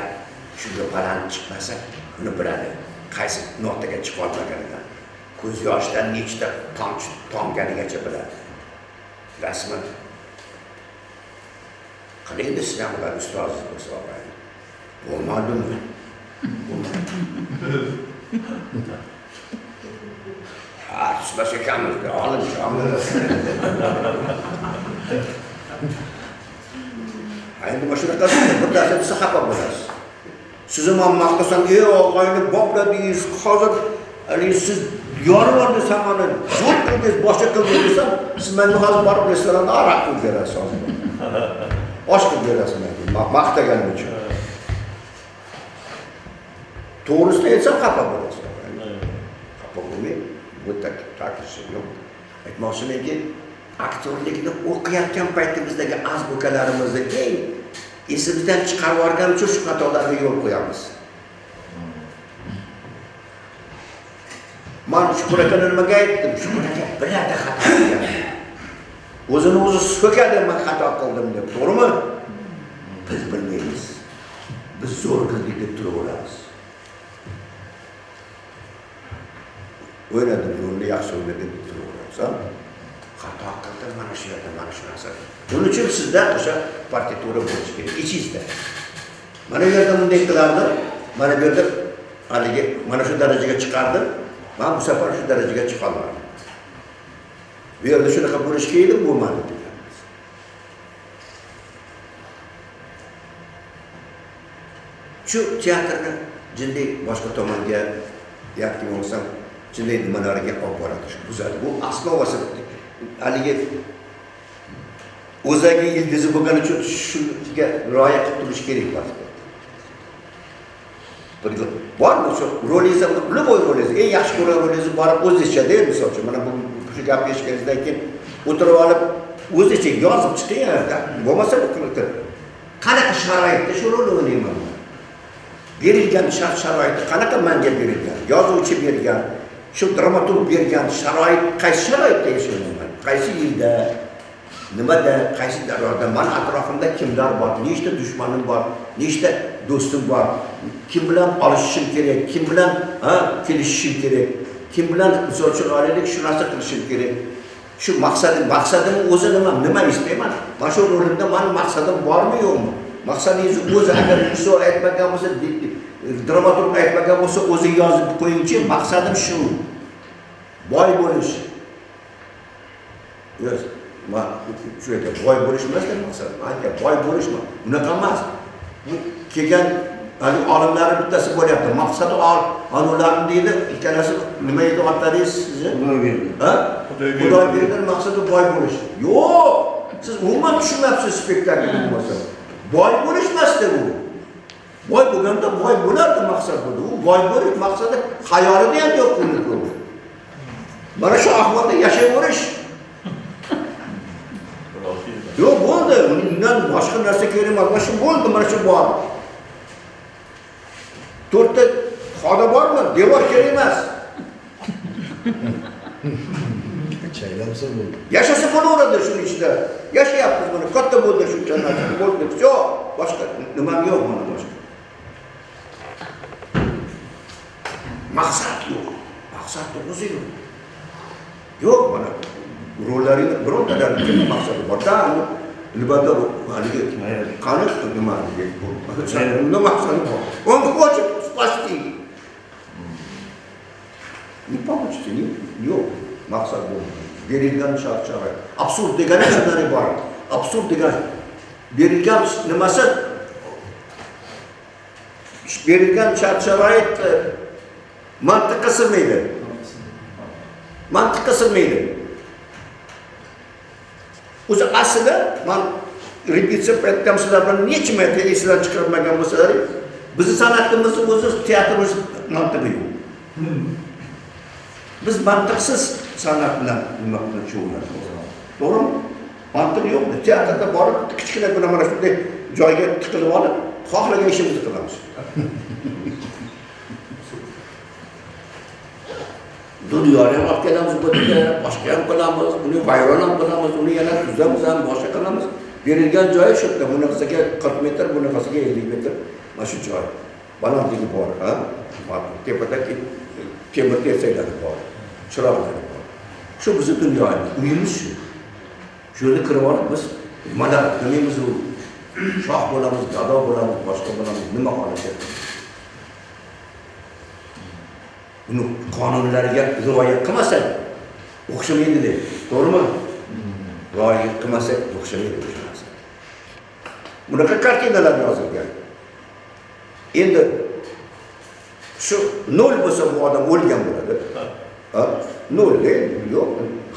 shunga baland chiqmasa, uni biladi. Qaysi notaga chiqa olmaganidan, ko'z yoshidan nechta tomchi tomganigacha biladi. Rasman qiling siz ham ular ustozingiz bo'lsa og'ayni. Bo'lmadimi? Bo'lmadi. Ha, tushmas ekanmiz, olimjon. Endi mana shunaqa bir narsa desa xafa bo'lasiz. Sizni ham maqtasam, og'ayni bopladingiz, hozir haligi siz yorib yubordingiz hammani, zo'r qildingiz, boshqa qildingiz desam, siz menga hozir borib restoranda aroq qilib berasiz hozir. Osh qilib berasiz menga, maqtaganim uchun. To'g'risini aytsam xafa bo'lasiz. Xafa bo'lmang, bu taklif yo'q. Aytmoqchimanki, aktyorlikni o'qiyotgan paytimizdagi azbukalarimizni eng esimizdan chiqarib yuborgan uchun shu xatolarga yo'l qo'yamiz. Man Shukur akani nimaga aytdim? Shukur aka biladi xato qilganini. O'zini o'zi so'kadi, men xato qildim deb, to'g'rimi? Biz bilmaymiz. Biz zo'r qildik deb turaveramiz. O'ynadim, rolni yaxshi o'ynadim deb turaveramiz. Xato qildim mana shu yerda, mana shu narsa. Buning uchun sizda o'sha partitura bo'lishi kerak, ichingizda. Mana bu yerda bunday qilardim, mana bu yerda haligi mana shu darajaga chiqardim. Men bu safar shu darajaga chiqa olmadim. Bu yerda shunaqa bo'lishi kerak edi, bo'lmadi deganmiz. Shu teatrni jinday boshqa tomonga yoki bo'lmasam jinday nimalarga olib boradi, shu buzadi. Bu asnovasi haligi o'zagi ildizi bo'lgani uchun shunga rioya qilib turish kerak vazifada. Bormi shu rolingizni, любой rolingizni, eng yaxshi ko'rgan rolingizni borib o'zingizcha-da, misol uchun mana bu shu gapni eshitganingizdan keyin o'tirib olib o'zingizcha yozib chiqing, bo'lmasa qanaqa sharoitda shu rolni o'ynayman? Berilgan shart sharoiti qanaqa menga berilgan? Yozuvchi bergan, shu dramaturg bergan sharoit qaysi sharoitda yashayman? Qaysi yilda, nimada, qaysi davrda, mani atrofimda kimlar bor, nechta dushmanim bor, nechta do'stim bor, kim bilan olishishim kerak, kim bilan kelishishim kerak, kim bilan misol uchun olaylik shu narsa qilishim kerak. Shu maqsadim o'zi nima, nima istayman? Mana shu rolimda mani maqsadim bormi yo'qmi? Maqsadingiz o'zi agar rejissyor aytmagan bo'lsa, dramaturg aytmagan bo'lsa, o'zi yozib qo'yingchi, maqsadim shu. Boy bo'lish. Yo'q, men shu aytaman, boy bo'lish emas maqsad. Aka, boy bo'lish unaqa emas. Bu kelgan hali olimlarning bittasi bo'lyapti. Maqsadi olimlarning deydi, ikkalasi nima edi otlaringiz sizni? Xudoyberdi. Ha? Xudoyberdi maqsadi boy bo'lish. Yo'q, siz umuman tushunmayapsiz spektaklni bo'lmasa. Boy bo'lish emasdi u. Boy bo'lganda boy bo'lardi maqsad bo'ldi. U boy bo'lish maqsadi xayolida ham yo'q uni. Mana shu ahvolda yashayverish. Yo'q, bo'ldi. Undan boshqa narsa kerak emas. Mana shu bo'ldi, mana shu bor. To'rtta xona bormi? Devor kerak emas. Chaylamsa bo'ldi. Yashasa bo'laveradi shuni ichida. Yashayapmiz mana, katta bo'ldi shuncha narsa bo'ldi. Всё, boshqa nimam yo'q mana boshqa. Maqsad yo'q. Maqsadni o'zi yo'q. Yo'q mana rollaringni birontalari nima maqsadi bor? Da, albatta haligi qani nima bu? Nima maqsadi bor? Он хочет спасти. Не получится, yo'q. Maqsad bo'lmaydi. Berilgan shart-sharoit. Absurd degani shundan iborat. Absurd degan berilgan nimasi berilgan shart-sharoit mantiqqa sig'maydi. Mantiqqa sig'maydi. O'zi aslida man repetitsiya paytida ham sizlar bilan necha marta esdan chiqarmagan bo'lsalaring, bizni san'atimizni o'zi teatrimiz mantig'i yo'q. Biz mantiqsiz san'at bilan nima bilan shug'ullanamiz. To'g'rimi? Mantiq yo'q. Teatrda borib kichkina mana shunday joyga tiqilib olib, xohlagan ishimizni qilamiz. Dunyoni ham olib kelamiz bu yerga, boshqa ham qilamiz, uni vayron ham qilamiz, uni yana tuzamiz ham, boshqa qilamiz. Berilgan joyi shu yerda, bunaqasiga 40 metr, bunaqasiga 50 metr mana shu joy. Balandligi bor, ha? Tepada temir tersaklari bor, chiroqlari bor. Shu bizni dunyomiz, uyimiz shu. Shu yerda kirib olib biz nimalar qilmaymiz u? Shoh bo'lamiz, gado bo'lamiz, boshqa bo'lamiz, nima xohlasak. Uni qonunlariga rioya qilmasak o'xshamaydi deb, to'g'rimi? Rioya qilmasak o'xshamaydi o'sha narsa. Bunaqa kartinalar yozilgan. Endi shu nol bo'lsa bu odam o'lgan bo'ladi. Ha? Nol yo'q,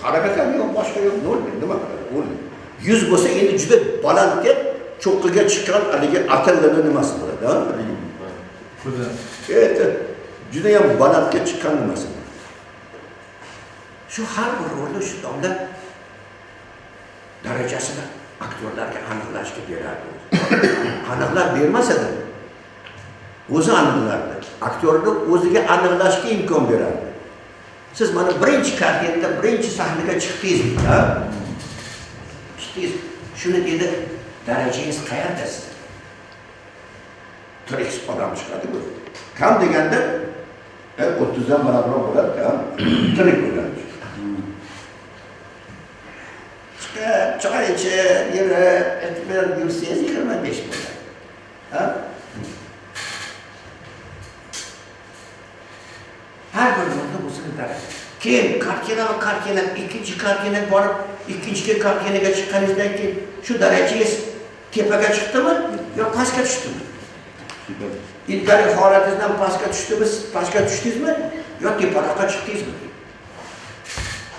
harakat ham yo'q, boshqa yo'q, nol nima qiladi? O'ldi. 100 bo'lsa endi juda balandga cho'qqiga chiqqan haligi Atillani nimasi bo'ladi, ha? Evet, juda ham balandga chiqqan nimasi bo'ladi. Shu har bir rolni shu domla darajasini aktyorlarga aniqlashga berardi. Aniqlab bermasa-da o'zi aniqlardi. Aktyorni o'ziga aniqlashga imkon berardi. Siz mana birinchi kartinada, birinchi sahnaga chiqdingiz, ha? Chiqdingiz. Shuni dedi, darajangiz qayerda siz? Tirik odam chiqadi bu. Kam deganda 30 dan balandroq bo'ladi, ha? Tirik bo'ladi. Chiqib, choy ichib, yurib, etib yursangiz 25 bo'ladi. Ha? Har bir rolda o'zini daraja. Keyin kartina, ikkinchi kartina borib, ikkinchi kartinaga chiqqaningizdan keyin shu darajangiz tepaga chiqdimi yo pastga tushdimi? Ilgari holatingizdan pastga tushdimi, pastga tushdingizmi yo teparoqqa chiqdingizmi?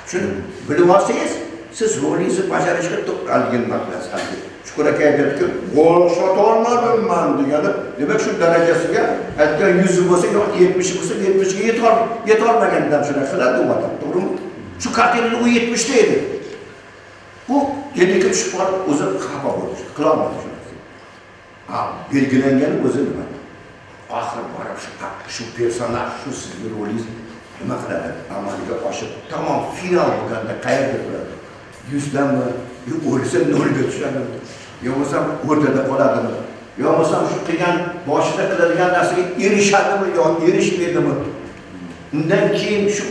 Shuni bilib olsangiz, siz rolingizni bajarishga to'g'ri nima. Shukur aka aytadiki, o'xshata olmadim man degani, demak shu darajasiga aytgan 100 bo'lsa yo 70 bo'lsa 70 ga yeta olmaganidan shunaqa qiladi u odam, to'g'rimi? Shu kartinada u 70 ta edi. Bu 50 ga tushib qolib o'zi xafa bo'ldi, qila olmadi shu narsani. Ha, belgilangani o'zi nima? Oxiri borib shu personaj, shu sizni rolingiz nima qiladi? Amalga oshib, tamom final bo'lganda qayerda turadi? 100 danmi? Yo o'lsa 0 ga tushadimi? Yo bo'lmasam o'rtada qoladimi? Yo bo'lmasam shu qilgan boshida qiladigan narsaga erishadimi yo erishmaydimi? Undan keyin shu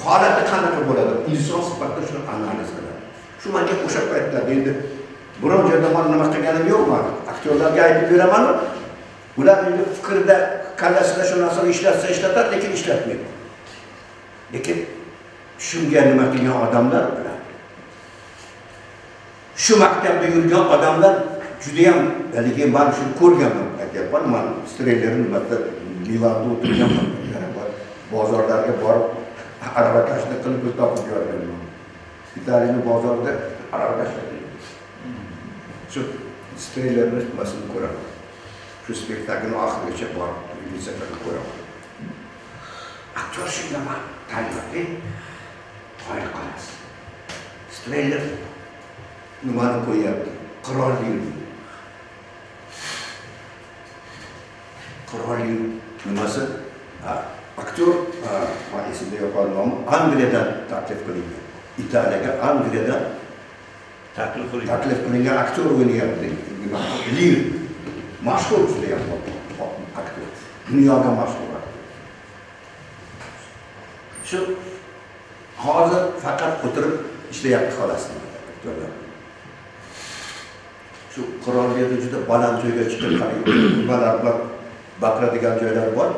holati qanaqa bo'ladi? Inson sifatida shuni analiz qiladi. Shu menga o'sha paytlarda endi biron joyda man nima qilganim yo'q, man aktyorlarga aytib beraman, ular endi fikrida, kallasida shu narsani ishlatsa ishlatar, lekin ishlatmaydi. Lekin shunga nima qilgan odamlar biladi. Shu maktabda yurgan odamlar juda ham haligi man shuni ko'rganman, aytyapman, man strellerni nimada Milanda o'tirganman, bozorlarga borib aravakashlik qilib pul topib yurganman. Italiyaning bozorida aravakashlik qilib. Shu strellerni nimasini ko'raman. Shu spektaklni oxirigacha borib repetitsiya qilib ko'raman. Aktyor shunga man tayyorli qoyil qolasiz. Streller nimani qo'yyapti? Qirol Lir. Qirol Lir nimasi? Aktyor, esimda yo'q nomi, Angliyadan taklif qilingan. Italiyaga, Angliyadan taklif qilingan aktyor o'ynayapti. Lir mashhur judayam aktyor. Dunyoga mashhur aktyor. Shu hozir faqat o'tirib ishlayapti xolos aktyorlar. Shu qirollikda juda baland joyga chiqib haligi nimalar bilan baqiradigan joylar bor,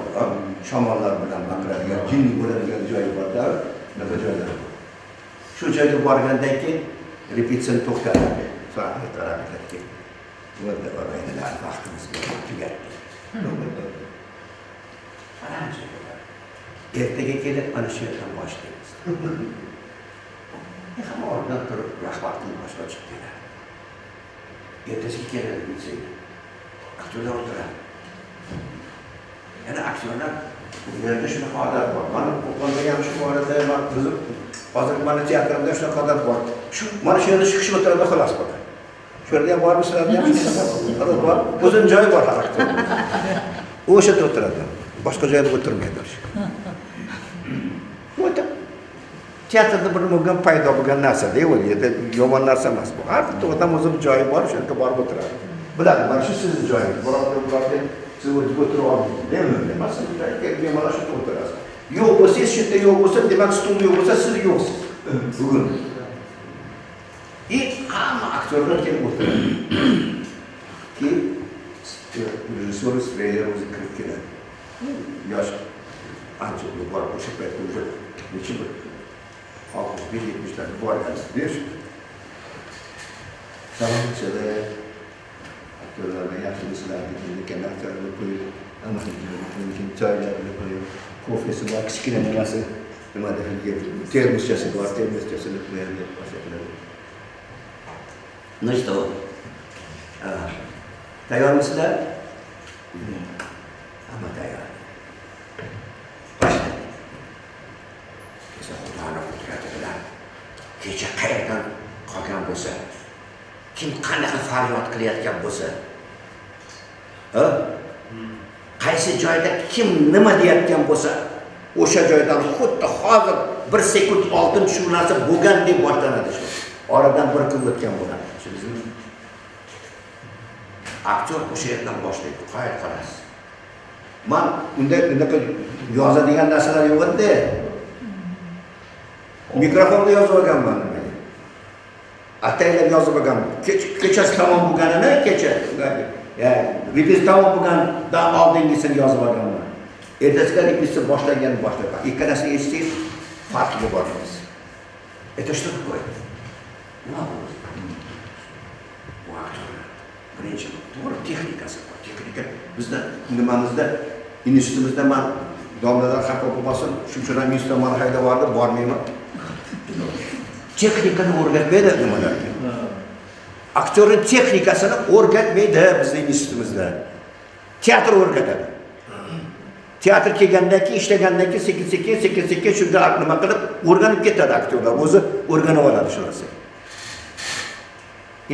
shamollar bilan baqiradigan, jinni bo'ladigan joyi bor-da, shunaqa joylar bor. Shu joyga borgandan keyin repetitsiyani to'xtatadi. Soatga qarab aytadiki, "Bo'ldi, vaqtimiz tugatdi." Mana joyga boradi. Ertaga kelib ana shu yerdan boshlaymiz. Hamma o'rnidan turib rahbar qilib boshqa chiqib keladi. Ertasiga keladi repetitsiyaga. Aktyorlar o'tiradi. Yana aktyorlar bu yerda shunaqa odat bor. Mana Qo'qonda ham shu bor edi, bizim hozir mana teatrimda shunaqa odat bor. Shu mana shu yerda shu kishi o'tiradi xolos bo'ladi. Shu yerda ham bormi, sizlarda ham shunaqa odat bor. O'zining joyi bor har aktyor. U o'sha yerda o'tiradi. Boshqa joyda o'tirmaydi o'sha. O'ta teatrda bir bo'lgan paydo bo'lgan narsa-da, u yerda yomon narsa emas bu. Har bitta odam o'zining joyi bor, o'sha yerga borib o'tiradi. Biladi, mana shu sizni joyingiz. Birovga siz o'zingiz o'tirib olmaysiz. Demak, siz joyga bemalol shu yerda o'tirasiz. Yo'q bo'lsangiz, shu yerda yo'q bo'lsa, demak stulda yo'q bo'lsa, siz yo'qsiz. Bugun. Hamma aktyorlar kelib o'tiradi. Keyin rejissyor Sveyer o'zi kirib keladi. Yosh ancha bor, o'sha paytda o'sha necha bir 65-70larda borgan. Salomchilik, aktyorlarga yaxshimisizlar degan aktyorlar qo'yib, choylarni qo'yib, kofesi bor, kichkina nimasi, nimada termoschasi bor, termoschasini qo'yadi, boshqa qiladi. Ну что, tayyormisizlar? Hamma tayyor. Boshladi. Desa Xudoni qudrati bilan kecha qayerdan qolgan bo'lsa, kim qanaqa faryod qilayotgan bo'lsa, qaysi joyda kim nima deyotgan bo'lsa, o'sha joydan xuddi hozir bir sekund oldin shu narsa bo'lgandek boshlanadi shu. Oradan bir kun o'tgan bo'ladi. Shu bizim aktyor o'sha yerdan boshlaydi. Qoyil qolasiz. Man unda unaqa yozadigan narsalar yo'q edi. Mikrofonga yozib olganman nimaga. Ataylab yozib olganman. Kechasi tamom bo'lganini kecha, repetitsiya tamom bo'lgandan oldingisini yozib olganman. Ertasiga repetitsiya boshlangan boshlab. Ikkalasini eshitsangiz farqiga boramiz. Это что такое? Nima bu? Bu aktyorlar birinchi to'g'ri texnikasi bor. Texnika bizda nimamizda institutimizda man domlalar xafa bo'lmasin, shuncha institutdan mani haydab yubordi, bormayman. Texnikani o'rgatmaydi nimalarga. Aktyorning texnikasini o'rgatmaydi bizning institutimizda. Teatr o'rgatadi. Teatr kelgandan keyin, ishlagandan keyin sekin-sekin shunda nima qilib o'rganib ketadi aktyorlar. O'zi o'rganib oladi shu narsani.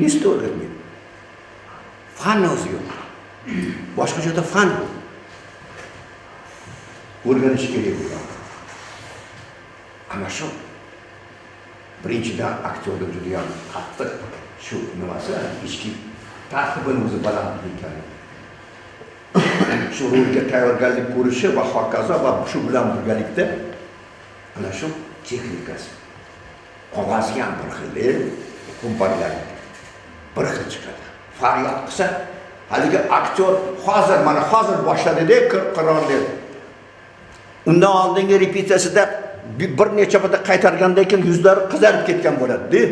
Institut o'rgatmaydi. Fan o'zi yo'q. Boshqa joyda fan o'rganish kerak bo'ladi. Ana shu birinchidan aktyorlar juda ham qattiq shu nimasi, ichki tartibini o'zi baland ekan. Shu rolga tayyorgarlik ko'rishi va hokazo va shu bilan birgalikda ana shu texnikasi. Qog'ozi ham bir xil, kompaniyalar bir xil chiqadi. Faryod qilsa, haligi aktyor hozir mana hozir boshladi-da qirollik. Undan oldingi repetitsiyasida bir necha marta qaytargandan keyin yuzlari qizarib ketgan bo'ladi-da.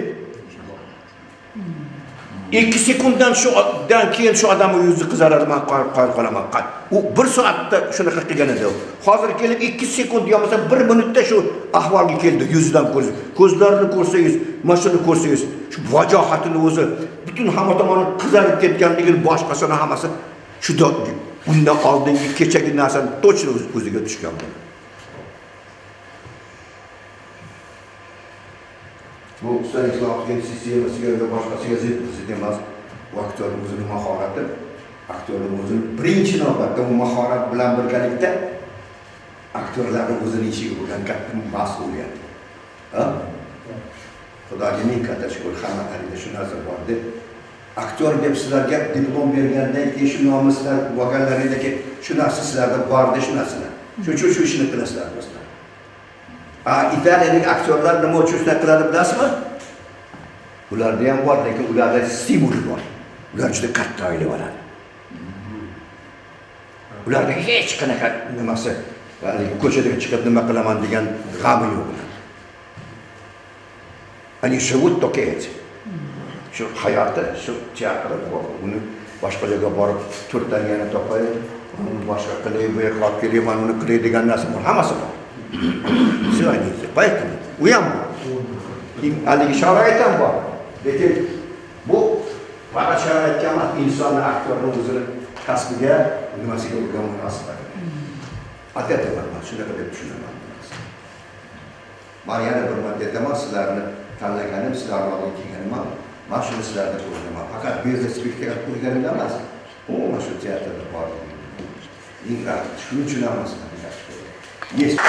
2 sekunddan shudan keyin shu odamning yuzi qizaradi, men qoyil qolaman. U 1 soatda shunaqa qilgan edi. Hozir kelib 2 sekund yo bo'lmasa 1 minutda shu ahvolga keldi, yuzidan ko'rsangiz, ko'zlarini ko'rsangiz, mana shuni ko'rsangiz, shu vajohatini o'zi butun hamma tomoni qizarib ketganligini, boshqasini hammasi shu undan oldingi kechagi narsani to'chni o'ziga tushgan bo'ladi. Bu Stanislavskiy sistemasiga va boshqasiga zid emas. Bu aktyorning o'zini mahorati, aktyorning o'zini birinchi navbatda bu mahorat bilan birgalikda aktyorlarning o'zini ishiga bo'lgan katta mas'uliyati. Ha? Xudoga ming katta shukur, hammalaringda shu narsa bor deb, aktyor deb sizlarga diplom bergandan keyin shu nomni sizlar olganlaringdan keyin shu narsa sizlarda bor deb, shu narsani, shuning uchun shu ishni qilasizlar, do'stlar. A italiyalik aktyorlar nima uchun shunaqa qiladi, bilasizmi? Ularda ham bor, lekin ularda stimul bor. Ular juda katta oila oladi. Ularda hech qanaqa nimasi, haligi ko'chaga chiqib nima qilaman degan g'ami yo'q ularda. Они живут только этим. Shu hayoti, shu teatri bor. Uni boshqa joyga borib to'rttangani topay, uni boshqa qilay, bu yoqqa olib kelay, mana uni qilay degan narsa bor, hammasi bor. Все они, поэтому u ham bor. Haligi sharoit ham bor. Lekin bu faqat sharoitga emas, insonni, aktyorni o'zini kasbiga, nimasiga bo'lgan munosabat. От этого man shunaqa deb tushunaman. Man yana bir marta aytaman, sizlarni tanlaganim, sizlarni oldiga kelganim ham man shuni sizlarda ko'rganman. Faqat bu yerda spektakl qo'yganimda emas, umuman shu teatrda bor. Ming rahmat. Shuning uchun ham man sizlarni yaxshi ko'raman. Есть.